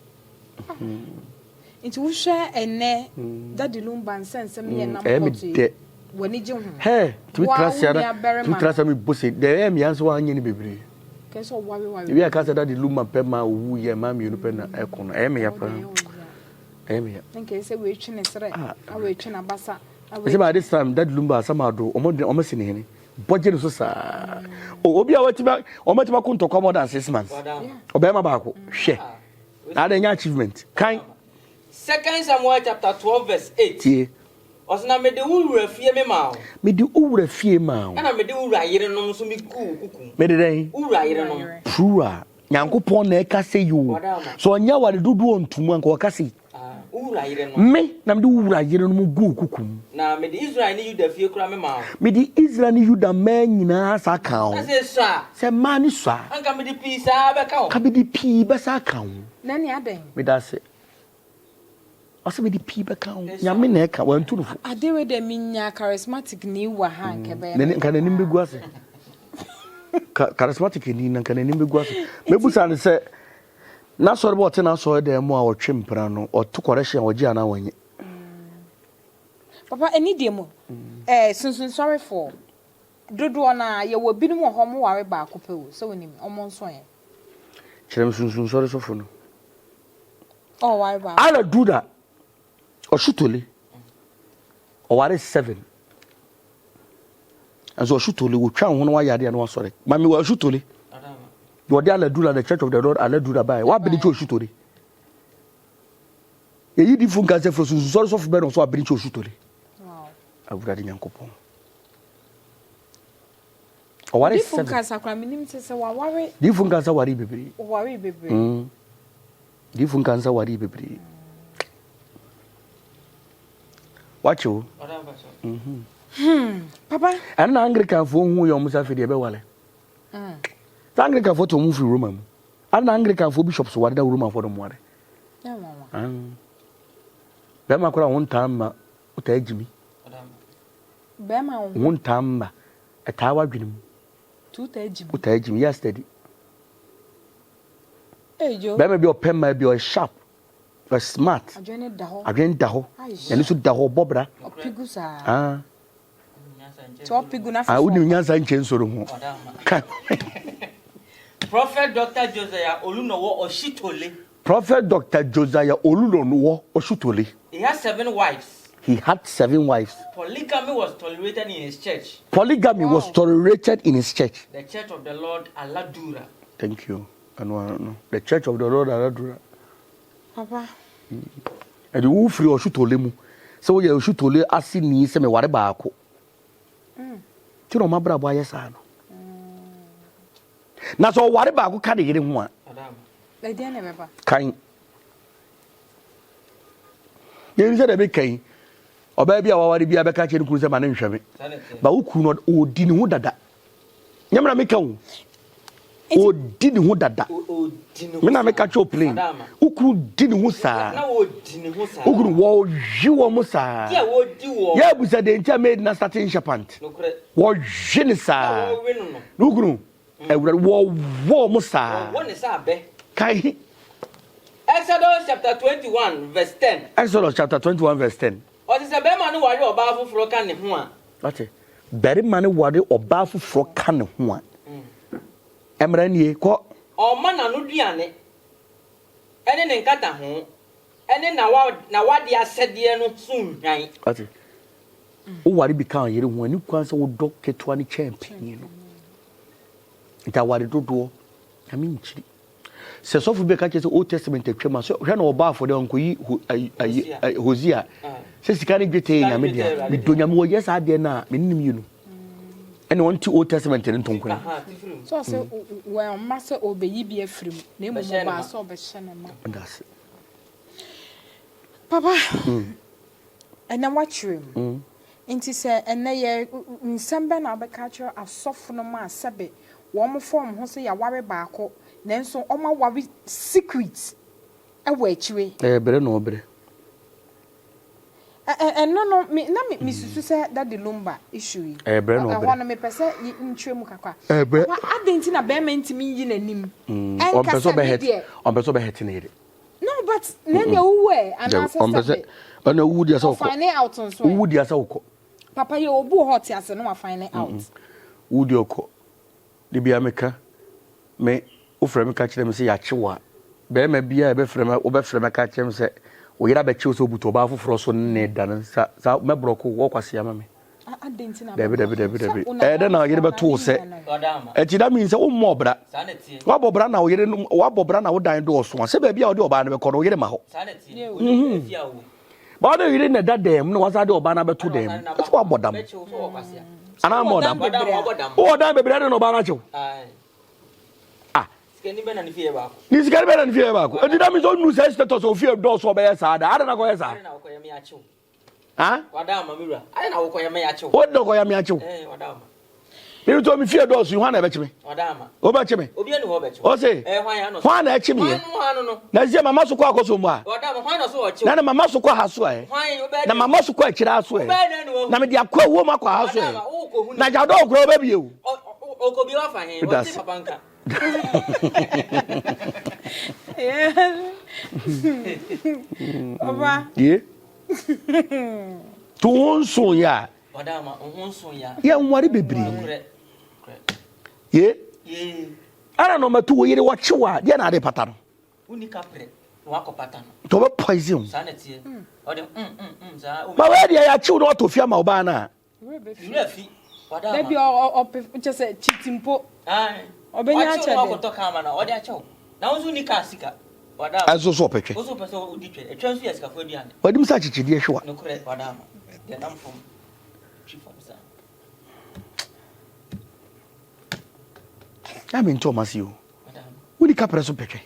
Nti wohwɛ ɛnɛ Daddy Lumba nsɛnsɛm yɛ nam kɔto yi w'ani gye ho. Hɛ tumi Wo tra a se wo ara nua tumi barima tra no. se mi bo se deɛ ɛyɛ mia nso wanyɛ ne bebree. Kɛ sɛ ɔware ware. Ebi a ka sɛ Daddy Lumba pɛ ma owu yɛ mmaa mmienu pɛ na ɛko no ɛyɛ me ya Ɛwɔ paa deɛ ɛyɛ wo ya. ɛyɛ me ya. Ne nkɛ sɛ wei twe ne serɛ Ah, na wei twe n'abasa na wei Ɛsɛ by this time Daddy Lumba asam ado ɔmo de ɔmo si ne hene bɔgye ne so saa. O obi a watumi ɔmo atumi ako ntɔkwa more than 6 months. Ɔbɛrima baako hwɛ. Na adɛn nyɛ achievement. Kan. Second Samuel chapter 12 verse 8. Tie. Ɔsɛ na mede wo wura fie me maa wo. Mede wo wura fie maa wo. Ɛna mede wo wura yerenom nso me guu wo kuku mu. Mede dɛn? Wo wura yerenom. Plural. Nyankopɔn na ɛka sɛ yi o. Sɛ ɔnyɛ aware dodoɔ ntomu anka ɔka sɛ yi. Wo wura yerenom. Me na mede wo wura yerenom guu wo kuku mu. Na mede Israel ne Yuda fie koraa me maa wo. Mede Israel ne Yuda mmaa nyinaa saa kaa ho. Na sɛ esua a. Sɛ mmaa no sua a. Anka mede pii saa bɛka ho. Anka mede pii bɛsa aka ho. Na ɛne adɛn? Meda ase. Ɔsɛ mede pii bɛka ho. Nyame na ɛka, wantu no fo. Ade wei deɛ menya charismatic ni wɔ ha anka ɛbɛyɛ me dɛ Nka n'anim bɛgu ase. Charismatic ni na nka n'anim bɛgu ase. Mɛbusa no sɛ, n'asɔre bɛ ɔte n'asɔre dan mu a ɔtwe mpena no, ɔto correction a ɔgye anaa wɔnyɛ? Papa, ɛni deɛ mu, eh, sunsunsɔrefoɔ dodoɔ no ara, yɛwɔ binom wɔ hɔ wɔn ware baako pɛ o, sɛ wonim, wɔn nso ɛ. Kyerɛ me sunsunsɔre sɔfo no. Ɔware baako. Ala Duda, Ɔsutole, ɔware 7. Nso Ɔsutole, wotwa ho na wayɛ adeɛ na wasɔre. Mami wɔ Ɔsutole. Deɛ ɔde Ala Duda, the Church of the Lord, Ala Duda baeɛ. Wabene kyɛ Ɔsutole. Yɛyi difo nka sɛ firi sunsunsɔre sɔfo bɛn na ɔso abene kyɛ Ɔsutole. Awurade Nyankopɔn. Ɔware Difo 7. nkansa koraa menim sɛ sɛ waware. Difo nkansa ware bebree. Ɔware bebree. Difo nkansa ware bebree. Wakye o. Hmm, papa. Ɛno na Anglicanfoɔ hu yɛ wɔn sɛ afei deɛ ɛbɛwale. Sɛ Anglicanfoɔ te wɔn firi Roma mu. Ɛno na Anglicanfoɔ bishops ware na Romafoɔ no ware. Bɛrima koraa ho ntaa mma wotaa gyimi. Bɛrima ho ntaa mma ɛtaa w'adwene mu. Wotaa gyimi yɛ steady. Bɛrima bi ɔpɛ mmaa bi ɔyɛ sharp. Ɔyɛ smart. Adwene da hɔ. Adwene da hɔ. N'ani so da hɔ ɔbɔ bra. Ɔpigu saa. Ah. Tí ɔpigu na Ah, wonim nyansa nkyɛn nsoro ho. Ka. Prophet Dr. Josiah Olunowo Oshitole. Prophet Dr. Josiah Olunowo Oshitole. He has seven wives. He had seven wives. Polygamy was tolerated in his church. Polygamy was tolerated in his church. The Church of the Lord Aladura. Thank you. Ɛno ara no. The Church of the Lord Aladura. Papa. Ɛde wo firi ɔsotole mu sɛ woyɛ ɔsotole ase ni sɛ meware baako. Ti na ɔma abrabɔ ayɛ saa no. Na sɛ ɔware baako ka ne yere ho a. Kan. Yɛn sɛ dɛbi kan. Ɔbaa bi a waware bi abɛka kyerɛ ne kunu sɛ ma ne nhwɛ me. Ba wo kunu no ɔdi ne ho dada. Nyɛ me na meka o. Ɔdi ne ho dada. Me na meka kyerɛ plane. Wo kunu di ne ho saa. Wo kunu wɔhwe wɔn mo saa. Yɛ abusa deɛ nti a maid na start nhyɛ pant. Wɔhwe ne saa. Wo kunu awurade wɔwɔ mo saa. Kai. Exodus chapter 21 verse 10. Exodus chapter 21 verse 10. Ɔse sɛ bɛrima no ware ɔbaa foforɔ ka ne ho a. Wate? Barima no ware ɔbaa foforɔ ka ne ho a, mmara nie, kɔ. Ɔmma n'anoduane ne ne nkataho ne n'awadeɛ asɛdeɛ no so nnhwan. Wate? Woware bi ka wo yere ho a, ɛni kwan sɛ wodɔ ketewa no kyɛn panin no. Nti aware dodoɔ, Nyame nkyiri. Sɛ sɔfo bi bɛka kyerɛ sɛ Old Testament atwam a, sɛ hwɛ na ɔbɔ afɔre a ɔnkɔyi Hosea sɛ sika ne dwetɛ yɛ nyame dea. Medɔ nyame wɔyɛ saa adeɛ no a, me ne no mmienu. Ɛna ɔnte Old Testament no ntonkone. Sɛ ɔsɛ wɔmma sɛ ɔbɛyi bi afiri mu, na mmom ɔbaa sɛ ɔbɛhyɛ ne ma. Ɔda ase. Papa, ɛnɛ woakyerɛ mu. Nti sɛ ɛnnɛ yɛ nsɛm bɛn na wobɛka akyerɛ asɔfo nom a sɛbe wɔn fa wɔn ho sɛ yɛaware baako nanso wɔn aware secret wɔ akyire. Ɛyɛ brɛ na ɔbrɛ. Ɛ ɛ ɛno no me na me mesusu sɛ Daddy Lumba issue yi. Ɛyɛ brɛ na ɔbrɛ. Ɛhɔ no mepɛ sɛ ye nkyerɛ mu kakra. Ɛyɛ brɛ. Papa adɛn nti na bɛrima ntumi nyi n'anim ɛnka Ɔmpɛ sɛ sɛ ɔbɛ me hurt deɛ. ɔmpɛ sɛ ɔbɛ hurt ne yere. No but na nea owu ɛ anaasɛ sɛbe. Ɛna owu deɛ sɛ wokɔ. Ɔfine out nso ɛ. Owu deɛ sɛ wokɔ. Papa yɛ obi wɔ hɔ ɔte ase no wafine out. Owu deɛ ɔkɔ. De bia meka me wofrɛ me ka kyerɛ me sɛ yɛakye wo a bɛrima biara ɛbɛfrɛ me wobɛfrɛ me ka kyerɛ me sɛ wo yere abɛkye wo sɛ obutu ɔbaa foforɔ so ne da no sa saa mɛborɔko wɔkwasea ma me. Dabi dabi dabi dabi. Ɛyɛ dɛ na ɔyere bɛto wo sɛ. Ɛti that means sɛ wommɔ ɔbra. Wabɔ bra na ɔyere no wabɔ bra na wo dan dɔɔso a sɛ baabi a ɔde ɔbaa no bɛkɔ no ɔyere ma hɔ. Ba ɔde yere na ɛda dan mu na wasan de ɔbaa no abɛto dan mu. Ɛsɛ wabɔ dam. Anaa mmɔ dam. Wowɔ dan bebree adɛn na ɔbaa no akyew. Ah. Ne sikani bɛ na ne fie yɛ baako. Ne sikani bɛ na ne fie yɛ baako. Ɛti that means ɔnnu sɛ status ofie dɔɔso ɔbɛyɛ saa da. Adɛn na kɔyɛ saa? Ah? Wada ama me wura. Ayɛ na wokɔyɛ me akyew. Wo dɔ kɔyɛ me akyew. Eh, wada ama. Me to me fie dɔɔso hwan na ɛbɛkye me? Wada ama. Wobɛkye me? Obi ani hɔ bɛkye. Ose. Eh, hwan ya no. Hwan na ɛkye me yɛ? Hwan no no. Na sɛ mama so kɔ akɔso mu a. Wada ama hwan na so ɔkyew. Na na mama so kɔ ha so ɛ. Hwan obɛ. Na mama so kɔ akyire ha so ɛ. Obɛ na no. Na me de akɔ awuo mu akɔ ha so Wada ama ɛ. wokɔ hu. Na gya dɔɔ kura wobɛbie o. Ɔkɔ bi wafa he. Ɔte papa nka. Papa. Ye. To wo nso yɛ a. Yɛnware bebree. Ye. Ɛna na ɔmɛto wo yere wɔkye wo a deɛ na ade pata no. Nti ɔbɛ poison wo. Ma wei deɛ yɛakye wo na watɔ fie ama wo baa no a. Dabi ɔpɛ kyɛ sɛ kyiti mpo. Ɔbɛnya akyɛ de. Ɛnso so ɔpɛ twɛ. Wadim sɛ akyekyedeɛ hwe wa. Na mente ɔma se o. Woni kaprɛ so pɛ twɛ.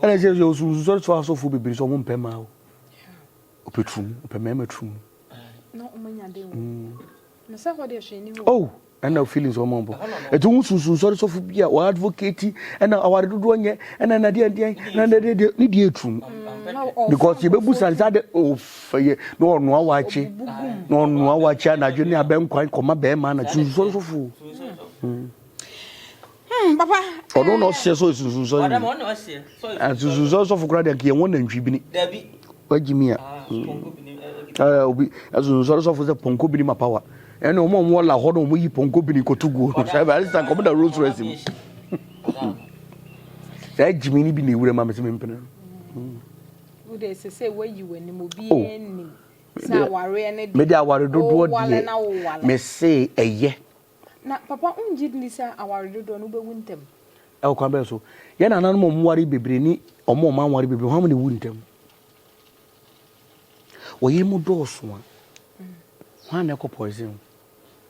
Ɛna sɛ sɛ osunsusɔre so asɔfoɔ bebree sɛ ɔmo mpɛ mmaa o. Ɔpɛ turumu, ɔpɛ mmarima turumu. Na ɔmo anya den wɔ. Na sɛ hɔ deɛ hwee ni hɔ. Oh, ɛna feelings ɔmo ɔmo. Ɛti wo sunsun sɔre sɔfo bi a wɔ advocate ɛna aware dodoɔ nyɛ ɛna na deɛ deɛ na deɛ deɛ ne deɛ eturum. Because yɛbɛbu san saa de ɔfɛ yɛ na ɔnoa wakye na ɔnoa wakye anadwo ne abɛnkwan kɔma bɛrima na sunsun sɔre sɔfo. Hmm, papa. Ɔno na ɔseɛ sɛ ɔyɛ sunsun sɔre ni. Sunsun sɔre sɔfo koraa deɛ yɛn wɔ nantwi bini. Wagyi mi a. Ah, obi sunsun sɔre sɔfo sɛ pɔnkɔ bini ma power. Ɛne wɔn a wɔn la hɔ na wɔn yi pɔnkɔ bini kɔto guo no. Sɛ ɛbɛ ayisa nkɔm da Rolls Royce mu. Saa gyimi ni bi na ewura ma me sɛ mempene no. Wo de sɛ sɛ wayi w'anim obi anim. Sɛ awareɛ ne de. Mede aware dodoɔ deɛ mese ɛyɛ. Na papa wongye nni sɛ aware dodoɔ no wobɛwu ntɛm? Ɛwɔ kwan bɛn so? Yɛn nananom a wɔware bebree ne wɔn a wɔanware bebree, hwan na ewu ntɛm? Wɔyere mu dɔɔso a, hwan na ɛkɔ poison wo?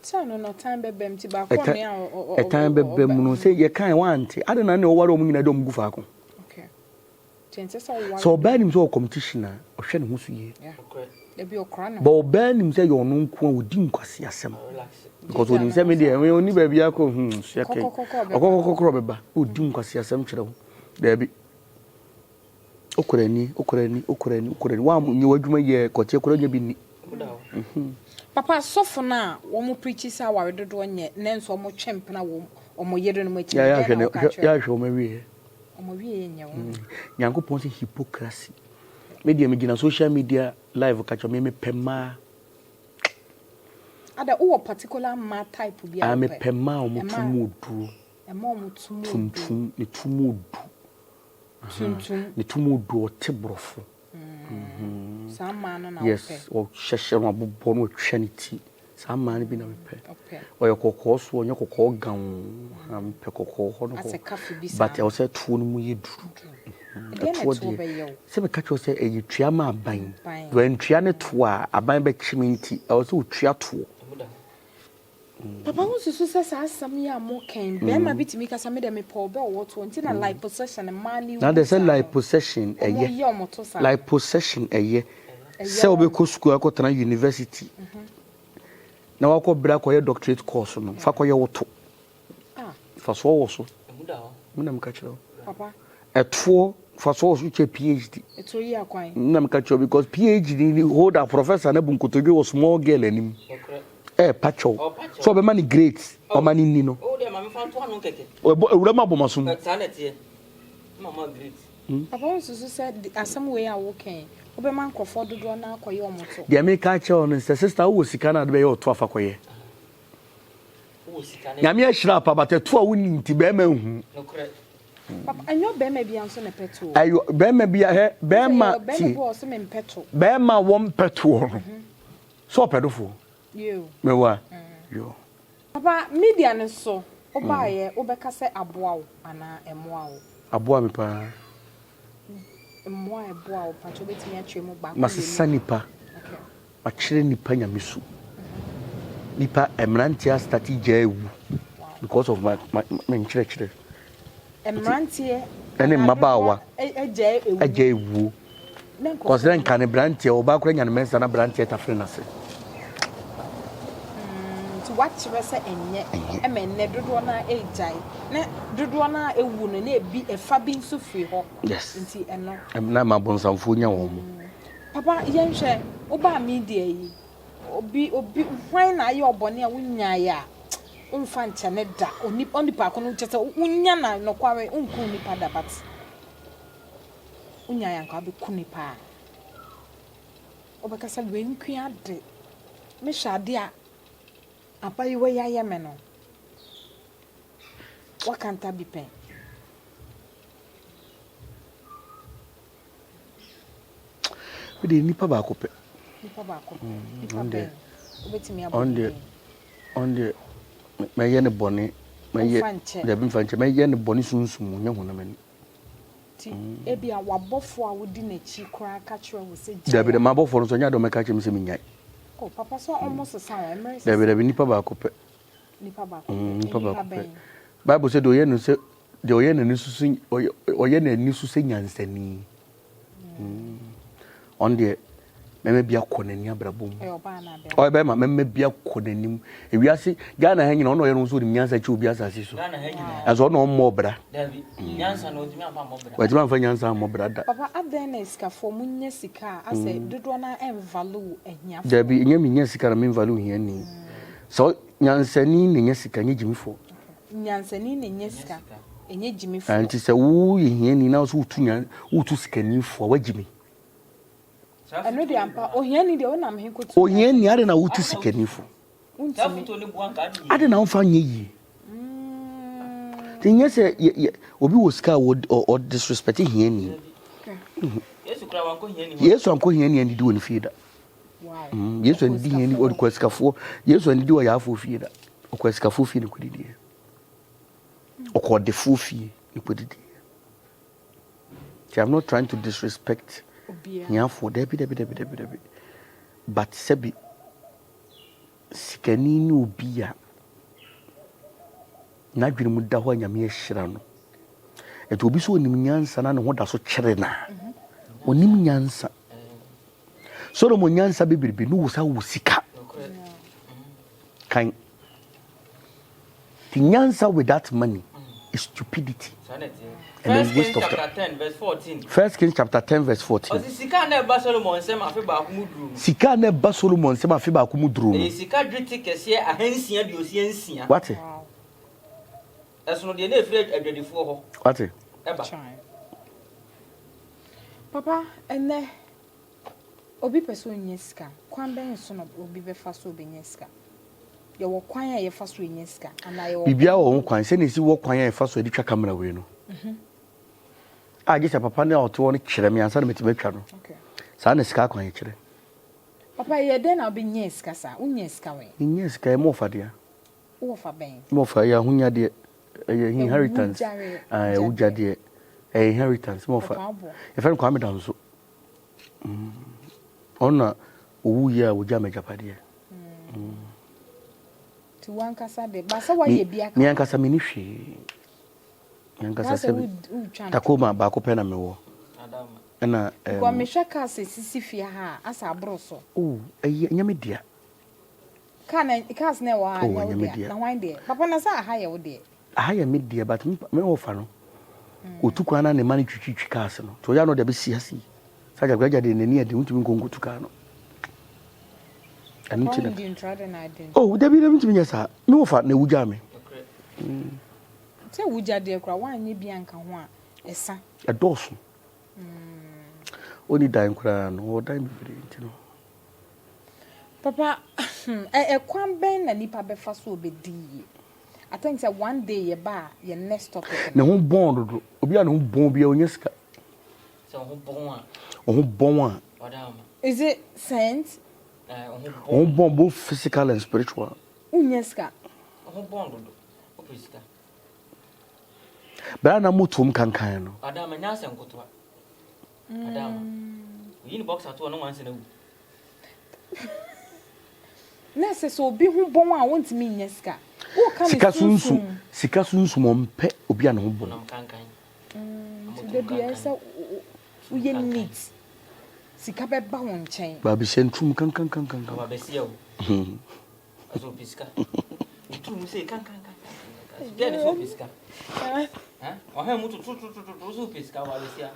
Sɛ ɔno no ɔtan bɛbam nti baako ɔne a ɛtan bɛbam no sɛ yɛkae wante ade na ne ɔware wɔn nyinaa de wɔn gu faako. Okay. Sɛ ɔbaa nim sɛ ɔwɔ competition a, ɔhwɛ ne ho so yie. But ɔbaa nim sɛ yɛ ɔno nko a ɔdi nkwaseasɛm. Because ɔnim sɛ me deɛ ɔni baabi akɔ hmm sua kɛn. Ɔkɔkɔkɔkorɔ bɛba ɔdi nkwaseasɛm kyerɛ wo. Daabi. Okura ni, okura ni, okura ni, okura ni. Wa nyɛ w'adwuma yɛ kɔteɛ kora nya bi ni. Mhm. Papa asɔfo no a wɔn preachi sɛ aware dodoɔ nyɛ nanso wɔn twe mpena wɔ wɔn yerenom akyi no dɛn na woka kyerɛ? Yɛahwɛ wɔn awieɛ. Wɔn awieɛ nyɛ wɔn. Nyankopɔn sɛ hypocrisy. Me deɛ megyina social media live ka kyerɛ me mepɛ mmaa. Ada wowɔ particular mmaa type bi a Ah, wopɛ? mepɛ mmaa a wɔn to mu oduro. Mmaa a wɔn to mu oduro. Tuntum, ne to mu odu. Tuntum. Ne to mu odu, ɔte borɔfo. Saa mmaa no na wopɛ? Yes, ɔhyɛhyɛ no abobɔ no ɔtwa ne ti. Saa mmaa no bi na mepɛ. Ɔyɛ kɔkɔɔ so ɔnyɛ kɔkɔɔ gann. Mepɛ kɔkɔɔ hɔ no hɔ. But ɛwɔ sɛ toɔ no mu yɛ duru. Ɛtoɔ deɛ sɛ meka kyerɛ sɛ ɛyɛ tua ma aban. Wantua ne toɔ a aban bɛkye me nti ɛwɔ sɛ ɔtua toɔ. Papa wo susu sɛ saa asɛm yi a mo kɛn bɛɛma bi tumi kasa me deɛ me pɛ ɔbɛ ɔwɔ toɔ nti na liposuction mmaa ne Na deɛ sɛ liposuction ɛyɛ ɔmo yɛ ɔmo to saa liposuction ɛyɛ sɛ wobɛkɔ sukuu akɔtena university na wakɔ brɛ akɔyɛ doctorate course no fa kɔyɛ wo to fasoɔ wɔ so me na meka kyerɛ wo ɛtoɔ fasoɔ wɔ so kyɛ phd na meka kyerɛ because phd holder professor na bu nkotodwe wɔ small girl anim ɛɛpa kyɛw sɛ ɔbɛma ne grade ɔma ne nni no ewura mu abɔmaso mu. Papa wo nsusu sɛ asɛm wei a woka yi wobɛma nkurɔfoɔ dodoɔ no akɔyɛ wɔn to. Deɛ meka akyerɛ wo no sɛ sister wowɔ sika no a de bɛyɛ ɔto afa kɔyɛ. Nyame ahyira apa but ɛto a wonni nti bɛrima nhu. Papa ɛnyɛ bɛrima bi nso na ɛpɛ to. Ɛyɔ bɛrima bi ahɛ bɛrima tie bɛrima wɔn mpɛ toɔ no sɛ ɔpɛ dofoɔ. Mewɔ a. Yo. Papa media no so wobaeɛ wobɛka sɛ aboa wo anaa ɛmmoa wo? Aboa me paa. Mmoa a ɛboa wo pakyɛ wobɛtumi akyerɛ mu baako mmienu? Masesa nipa. Makyerɛ nipa nyamesu. Nipa mmeranteɛ astate gyaa awu because of my my me nkyerɛkyerɛ. Mmeranteɛ ɛne mmabaawa agyae agyae wuo. Cause na nka ne branteɛ ɔbaa koraa nya ne mɛnsa na branteɛ tafere n'ase. Mm, nti wakyerɛ sɛ ɛnyɛ ɛma ɛnɛ dodoɔ no a ɛregyae na dodoɔ no a ɛwu no na ebi ɛfa bi nso firi hɔ. Yes. Nti ɛno. Na ma abonsamfoɔ nya wɔn mo. Mm. Papa yɛnhwɛ wobaa media yi obi obi hwan na ayɛ ɔbɔne a wonyaeɛ a womfa nkyɛ ne da onipa ko no kyɛ sɛ wonya na nokware wonku nipa da but Wonyae anka wobɛku nipa a, wobɛka sɛ wei nko ara de, mehwɛ adeɛ a abayewa yi ayɛ me no, woaka nta bi pɛn? Me deɛ nipa baako pɛ. Nipa baako pɛ. Mm, nipa bɛn? Wobɛtumi abɔ ne din. Ɔn deɛ mɛyɛ ne bɔne. Mɛyɛ dabi mfa nkyɛ mɛyɛ ne bɔne sunsum nyɛ honam ani. Nti ebia w'abɔfoɔ a wodi n'akyi koraa ka kyerɛ wo sɛ gyae Dabi, a. m'abɔfoɔ no nso ɛnyɛ ade a wɔbɛka akyerɛ me sɛ mennyae. Oh, papa sɛ wɔn sesa o, ɛmmere sesa. Dabi, dabi, nipa baako pɛ. Nipa baako pɛ. Nipa Nipa baako pɛ. bɛn? Bible sɛ deɛ ɔyɛ no sɛ deɛ ɔyɛ n'ani so sɛ ɔyɛ ɔyɛ n'ani so sɛ nyansani. Ɔno deɛ. Mɛma bi akɔ n'ani abrabɔ mu. Ɔyɛ bɛrima mɛma bi akɔ n'anim. Ewiase Ghana ha nyina ɔno ɔyɛ no nso onim nyansa kyɛ obi asase so. Ɛnso ɔno ɔmmɔ ɔbra. Watumi amfa nyansa ammɔ bra da. Papa adɛn na asikafoɔ mo nya sika a asɛ dodoɔ no ara ɛnvalue ahiafoɔ. Dabi ɛnyɛ me nya sika na me nvalue hiani. Sɛ nyansani na nya sika nyɛ gyimifoɔ. Nyansani na nya sika ɛnyɛ gyimifoɔ. Nti sɛ wo yɛ hiani na wo so wotu sikani foɔ a wagyimi. Ɛno deɛ ampa, ohiani deɛ wonam he kɔtu? Ohiani, adɛn na wotu sikani fo? Wontumi. Adɛn na womfa nyɛ yie? Nti nyɛ sɛ obi wɔ sika a ɔ disrespect hiani. Yesu ankɔ hiani andidi wɔ ne fie da. Yesu andidi hiani, ɔkɔ asikafoɔ. Yesu andidi wɔ yaafoɔ fie da. Ɔkɔ asikafoɔ fie na kɔdidiɛ. Ɔkɔ ɔdefoɔ fie na kɔdidiɛ. Nti I'm not trying to disrespect hiafoɔ dabi dabi dabi dabi dabi but sɛbi sikani ne obi a n'adwene mu da hɔ a nyame ahyira no nti obi sɛ onim nyansa na ne ho da so kyere no a onim nyansa Solomon nyansa bebrebe no wɔ sa wɔ sika kan Ti nyansa without money is stupidity and a waste of time. First Kings chapter 10 verse 14. Ɔsi sika na ɛba Solomon nsam afe baako mu duro no. Sika na ɛba Solomon nsam afe baako mu duro no. Ɛyɛ sika dwete kɛseɛ ahansia aduosia nsia. Wate. Ɛsono deɛ na efiri adwadifoɔ hɔ. Wate. Ɛba. Papa ɛnɛ Obi pɛ sɛ ɔnya sika, kwan bɛn so na obi bɛfa so ɔbɛnya sika? Yɛwɔ kwan a yɛfa so nya sika anaa yɛwɔ Biribiara wɔ ho kwan. Sɛnea ɛsi wɔ kwan a yɛfa so de twa camera wei no, a gye sɛ papa no a ɔte hɔ no kyerɛ me ansa na matumi atwa no. Saa na sika kwan kyerɛ. Papa, ɛyɛ dɛn na wobɛnyaa sika saa? Wonyaa sika wɛn? Menyaa sika, ɛyɛ me ɔfa dea. Wo wɔfa bɛn? Me wɔfa, ɛyɛ ahonyadeɛ, ɛyɛ inheritance. Ɛwugyadeɛ. Ɛwugyadeɛ, ɛyɛ inheritance. Me wɔfa, yɛfrɛ no Kwame Danso. Ɔno na owuiɛ a ɔgyaa m'agyapadeɛ. Nti w'ankasa de, ba sɛ woayɛ bi aka Me ankasa menni hwee. Me ankasa sɛ Tacoma baako pɛ na mewɔ. Ɛna ɛm. Because mehwɛ cars esisi fie ha a, asɛ aboro so. Oh, ɛyɛ ɛnyɛ me dea. Car na cars na ɛwɔ ha oh, nyɛ wo dea. Na hwan deɛ? Papa na sɛ aha yɛ wo deɛ. Aha yɛ me deɛ but me wɔfa no ɔtu kwan na ne mma no twitwitwi cars no nti ɔyɛ a na ɔde abɛsi ha sei sɛ Agyagoragya deɛ n'ani yɛ den wontumi nkɔ nkɔtu car no ɛno nti na oh dabi dabi ntumi nyɛ saa me wɔfa na ɛwu gyaa me sɛ wugya deɛ koraa woanyɛ bi anka ho a ɛsa ɛdɔɔso ɔni dan koraa no ɔwɔ dan bebree nti no papa ɛkwan bɛn na nipa bɛfa so ɔbɛdi yie I think sɛ one day yɛ ba a yɛ next topic no. Ne ho bɔn dodo. Obi a ne ho bɔn biara ɔnya sika. Sɛ ɔho bɔn a. Ɔho bɔn a. Is it scent? Ɔho bɔn both physical and spiritual. Wonya sika. Ɔho bɔn dodo. Wopɛ sika. Bɛrɛ na mo tuom kankan no. Adama nya asɛm kotoa. Adama. Oyi ne boxer to ɔno wansi na wu. Na ɛsɛ sɛ obi ho bɔn a wontumi nnya sika. Woka ne Sika sunsum sika sunsum ɔmpɛ obi a ne ho bɔn. Nti da biara ɛsɛ sɛ woyɛ neat. Sika bɛba wo nkyɛn. Baabi hyɛ nturum kankankankan. Aba bɛsia o. Ɔsɛ ɔpɛ sika. Nturum sɛ kankankan. Gɛɛ ne sɛ ɔpɛ sika. Ɔhɛn mu tututututu sɛ ɔpɛ sika ɔba bɛsia.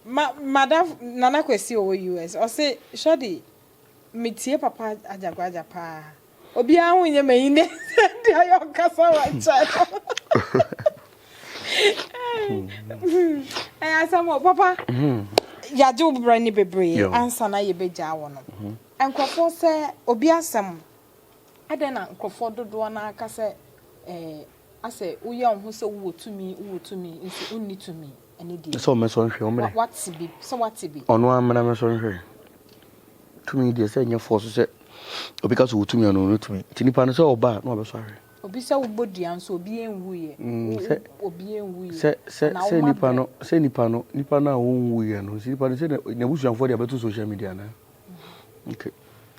Ma madam Nana Kwesi ɔwɔ US ɔse Shorty me tie papa Agyagwagya paa obiara ho nyɛ mayi nɛ sɛ deɛ ɔyɛ ɔkasa wa kyɛ no ɛyɛ asɛm o papa yɛagye wo berɛ ne bebree ansa na yɛbɛgyaa wɔ no nkurɔfoɔ sɛ obi asɛm adɛn na nkurɔfoɔ dodoɔ no aka sɛ eh, Asɛ woyɛ wo ho sɛ wowɔ tumi, wowɔ tumi, nso wonni tumi, ɛno deɛ. Sɛ ɔmmɛsɔ nhwɛ, ɔmmrɛ. Wate bi, sɛ wate bi. Ɔno ara mmra mmɛsɔ nhwɛ. Tumi deɛ sɛ ɛnyɛ force sɛ obi ka sɛ ɔwɔ tumi a na ɔnni tumi. Nti nipa no sɛ ɔba a na wabɛsɔ ahwɛ. Obi sɛ wobɔ dua nso obi nwuiɛ. Sɛ, Obi nwuiɛ. sɛ, sɛ, Anaa sɛ woma nipa brɛ. no, sɛ nipa no, nipa no a ɔnwuiɛ no, nti nipa no sɛ n'abusuafoɔ de abɛto social media anaa? Okay,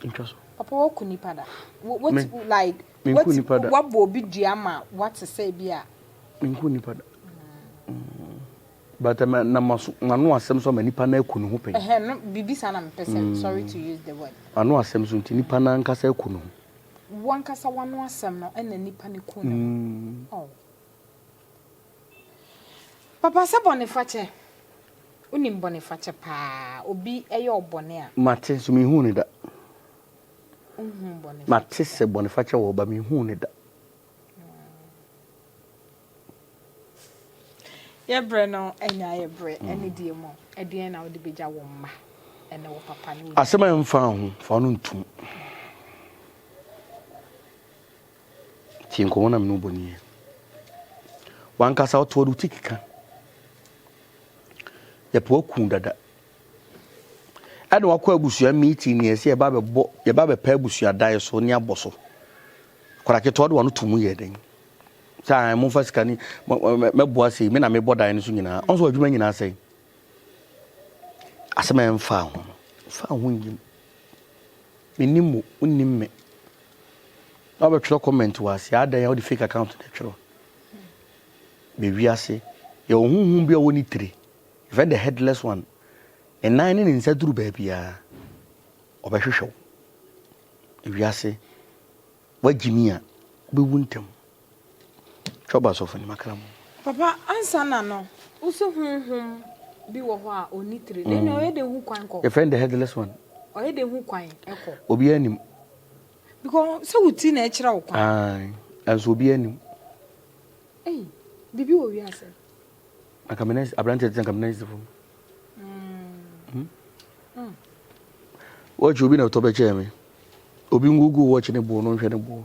ntwa so. Papa waku nipa da? What, Me, like, menku what, nipa da. wabɔ obi dua ma wate sɛ bi a. Menku nipa da. But ma na maso m'ano asɛm so ama nipa no aku ne ho pɛn. Ɛhɛn no biribi saa na mepɛ sɛ sorry to use the word. M'ano asɛm so nti nipa no ankasa aku ne ho. Wankasa w'ano asɛm no ɛna nipa no ku ne ho. Oh. Papa sɛ bɔnefakyɛ wonim bɔnefakyɛ paa obi yɛ wo bɔne a. Mate nso menhuu no da. Wonhuu bɔnefakyɛ da. Mate sɛ bɔnefakyɛ wɔ hɔ but menhuu no da. Yɛ berɛ no anya yɛ berɛ ɛne deɛ mu ɛdeɛn na wode bɛgya wo mma ɛne wo papa ne wo Asɛm a ɛmfa ho fa no ntom. Tie nkɔmmɔ na mene wo bɔ nie. Wankasa ɔtoɔ de wo ti keka. Yɛpɛ waku dada. Ɛna wakɔ abusua meeting ne yɛsɛ yɛba bɛbɔ yɛba bɛpɛ abusua dan so ne abɔ so. Akwadaa ketewa de wano to mu yɛ dɛn? Sɛ ae momfa sika ni mɛboa sei me na mebɔ dan no so nyinaa. Ɔnso adwuma nyinaa sɛe. Asɛm a ɛmfa ho no, fa ho nyim. Menim wo, wonnim me. Na wabɛtwerɛ comment wɔ aseɛ adɛn a wode fake account na ɛtwerɛ. Bɛ wiase yɛwɔ honhom bi a ɔwɔ ne tire. Yɛfrɛ no the headless one. Ne nan ne ne nsa duru baabiara ɔbɛhwehwɛ wo. Wiase Woagyimi a, wobɛwu ntɛm. Twa ba asɔfo anim akra mu. Papa ansa na no wo se honhom bi wɔ hɔ a ɔnni tire na ɛnna ɔyɛ dɛn hu kwan kɔ? Yɛfrɛ no the headless one. Ɔyɛ dɛn hu kwan kɔ? Obiara nim. Because sɛ wo ti na ɛkyerɛ wo kwan. Ae, nanso obiara nim. Ei, biribi wɔ wiase. Anka me nan aberanteɛ te sɛ anka me nan si fam. Mm. Mm. Watch obi na ɔtɔ bɛkyɛɛ me. Obi ngugu watch ne boɔ no nhwɛ ne boɔ.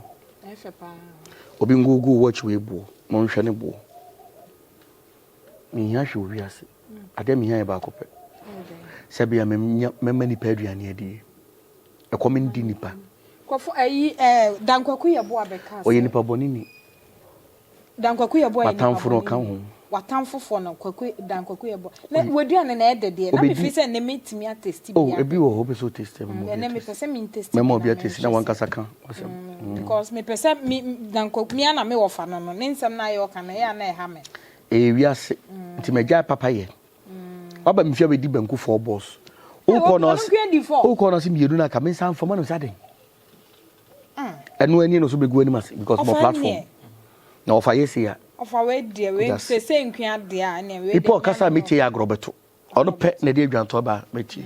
Obi ngugu watch wei boɔ no nhwɛ ne boɔ. Mehia hwɛ wɔ wiase. Adeɛ mehia yɛ baako pɛ. Sɛ bia mɛma nipa aduane adie. Ɛkɔm ndi nipa. Kɔfo ayi ɛɛ dankwaku yɛ boa bɛka sɛ. Ɔyɛ nipa bɔne ni. Dan Kwaku Yeboah yɛ nipa W'atamfo no bɔne ɔka ni. ho. W'atamfo foɔ no Kwaku Dan Kwaku Yeboah. Na w'aduane na ɛdɛ deɛ. Na me Obedi. feel sɛ ɛnɛ mɛtumi a taste bi Oh, ahwɛ. ebi wɔ hɔ wopɛ sɛ o taste a mɛma Mm, obi ɛnɛ a mepɛ taste. sɛ me taste bi Mɛma na obi a taste na menhwɛ sɛ. wankasa ka w'asɛm. Mm, Mm. because mepɛ sɛ me Dan Kwaku me ara na me wɔfa no no ne nsɛm no a ɛyɛ ɔka no ɛyɛ a na ɛha me. Ɛyɛ wiase nti magyae papa yɛ. Waba me fie abɛdi banku four balls. Hey, Wokɔ na ɔno ɔse nko adi four. wokɔ na ɔse mmienu no aka me nsa mfa mu na mesɛ adɛn? Ɛno ani na ɔso bɛgu anim ase because mɔ platform na ɔfa yɛ sei a. Ɔfa wei deɛ wei sese nkua deɛ a ɛnna wei deɛ. Nipa ɔkasa a metie yɛ agorɔ bɛto ɔno pɛ na ɛde adwantɔ ba metie.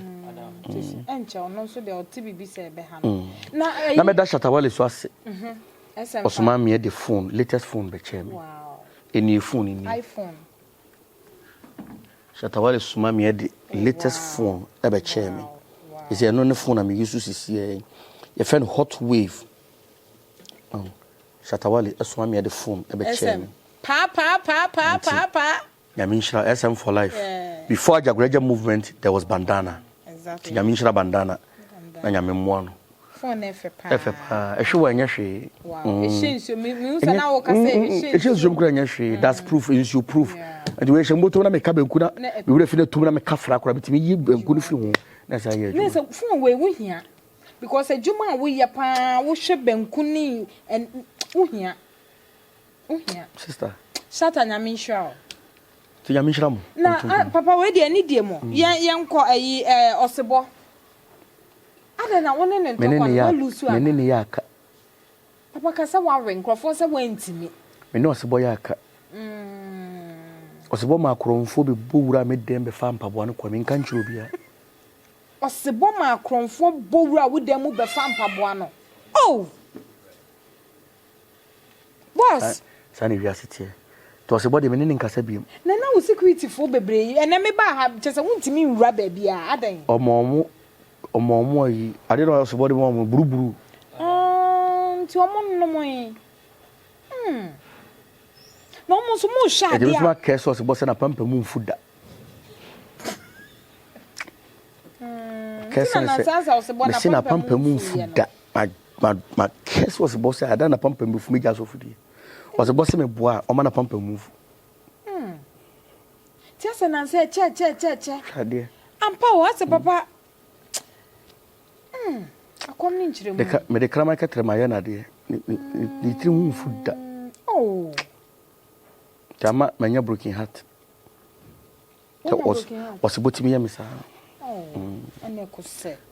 Ɛnkyɛ ɔno nso deɛ ɔte biribi sɛ ɛbɛha no. Na mɛda Shatta Wale so ase. Ɔsoma meɛ de phone latest phone bɛkyɛɛ me. Ɛnie phone nie. iPhone. Shatta Wale soma me de latest phone ɛbɛkyɛɛ me. Ɛsɛ ɛno ne phone a me use sisi yi. Yɛfrɛ no Hot Wave. Oh, Shatta Wale ɛsoma me de phone ɛbɛkyɛɛ me. Pa pa pa pa pa pa. Nyame nhyira SM for life. Yeah. Before Ajagurajah movement there was Bandana. Exactly. Nyame nhyira Bandana. Na Nyame mmoa no. Phone ɛfɛ paa. Ɛfɛ paa. Ɛhwe wɔ ɛnyɛ hwee. Wow. Ɛhyɛ nsuo mi mi nsa na wɔka sɛ ɛhyɛ nsuo. Ɛhyɛ nsuo mu kura ɛnyɛ hwee. That's proof nsuo proof. Nti wei hyɛ mbɔtɔ na meka banku na me wura fi na tum na meka fra kora bitumi yi banku no firi ho na ɛsɛ ayɛ adwuma. Ne sɛ phone wei wo hia because adwuma a woyɛ paa wohwɛ banku ne wo hia wo hia. Sister. Shatta nyame nhyira wo. Ti nyame nhyira mo. Na papa wei deɛ ne deɛ mu yɛn yɛn kɔ ɛyi ɛɛ ɔsebɔ. Adɛn na wo ne ne ntɔkwa no woalusu anaa? Me ne ne yɛ aka. Papa ka sɛ woawe nkurɔfoɔ sɛ woantumi. Me ne ɔsebɔ yɛ aka. Ɔsebɔ maa akorɔmfoɔ bɛbɔ wuraa me dɛm bɛfaa mpaboa no kɔe. Menka nkyerɛ obiara. Ɔsebɔ maa akorɔmfoɔ bɔ wuraa wo dan mu bɛfaa mpaboa no. Oh! Boss! Saa na wiase teɛ. Nti ɔsebɔ deɛ me ne no nkasa biom. Na na wo security foɔ bebree yi, ɛnɛ me baa ha kyerɛ sɛ wontumi nwura baabiara, adɛn? Ɔma ɔmo, ɔma ɔmo ayi, adeɛ na ɔsebɔ de ma ɔmo, buruburu. Aah, nti ɔmo nnomoe. Hmm. Na ɔmo nso mo hwɛ adeɛ a. Ɛgye me nso ma curse ɔsebɔ sɛ n'apampam nfu da. Hmm, Curse nti na no sɛ, nansa ansa ɔsebɔ mese n'apampam n'apampam nfu nfu yɛ no. da. Ma ma ma kɛse ɔsɛ bɔ sɛ adan na pampam bɛfu megya asɔfo die ɔsɛ bɔ sɛ meboa a ɔma na pampam mu fu. Hmm. Ti asɛ nansɛ kyɛ kyɛ kyɛ kyɛ. Hwɛ adeɛ. Ampa o asɛ papa. Hmm. Akɔm ne nkyerɛ mu. Mede kraman kɛtrɛ ma yɛ nadeɛ. Ne tiri ho mfu da. Oh. Nti ama manya broken heart. Ɔsebɔ tumi yɛ me saa.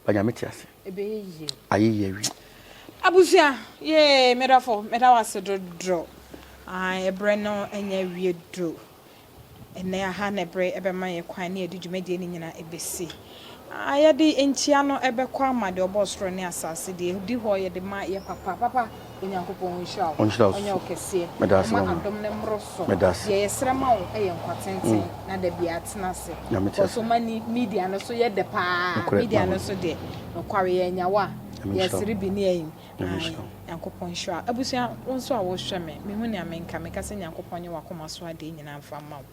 Ba Nyame te ase. Ayɛ yie awie. Abusua, yee, medɔfo, meda wo ase dodo. Ae, ɛberɛ no anya awie du. Ɛnnɛ aha na ɛbere bɛma yɛn kwan ne yɛde dwumadie no nyinaa ɛbɛsi. Ah, yɛde nkyia no ɛbɛkɔ ama deɛ ɔbɔɔ soro ne asase, deɛ ɛdi hɔ yɛde ma yɛ papa. Papa, Onyankopɔn ɔnhyira wo, Ɔnhyira wo ɔnyɛ so. wo kɛseɛ, Meda ase ɔma mama. adom no mmoro so. Meda ase. Deɛ yɛsrɛ ma wo yɛ nkwa tenten na da biara tena ase. Nyame te Because ase. woma ni media no so yɛ dɛ paa. Nokorɛ, Media mama. no so deɛ, nokware yɛanya wo a, Nyame nhyira wo. yɛsere bi ne yɛn. Nyame Ae, nhyira wo. Nyankopɔn nhyira wo. Abusua, wo nso a wohwɛ me, mehu nea menka. Meka sɛ Nyankopɔn nye w'akoma so adeɛ nyinaa mfa mma wo.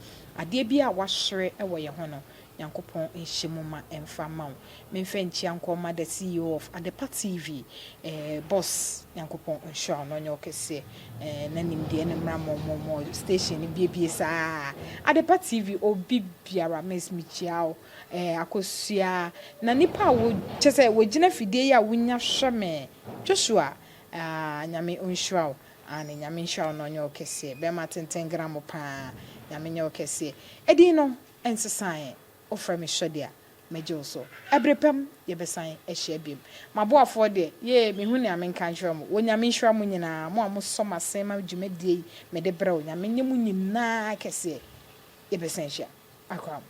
Adeɛ biara a woahwere wɔ yɛn ho no, Nyankopɔn nhyɛ mu ma ɛmfa mma wo. Memfa nkyia nkɔ mma the CEO of Adepa TV, eh, boss, Nyankopɔn nhyira wo na ɔnyɛ wo kɛseɛ, eh, na nimdeɛ no mmra mɔmɔmɔ, station no biebie saa. Adepa TV, obi biara, miss mekyia wo, eh, Akosua, na nipa a wo, kyɛ sɛ wɔgyina fidie yi a wonya hwɛ me, Joshua, ah, Nyame ɔnhyira wo, aane, Nyame nhyira wo na ɔnyɛ wo kɛseɛ, bɛrima tenten gramo paa, Nyame nyɛ wo kɛseɛ. Edin no, ɛnsesaeɛ, wofrɛ me Shorty a, mɛgye wo so. Ɛbere pam, yɛbɛsan ahyia biom. M'aboafoɔ deɛ, yee, mehu nea menka nkyerɛ mo. Wɔ Nyame nhyira mo nyinaa, mo a mosɔ m'asen ma dwumadie yi mede brɛ wo. Nyame nyɛ mo nyinaa kɛseɛ. Yɛbɛsan ahyia. Akra mo.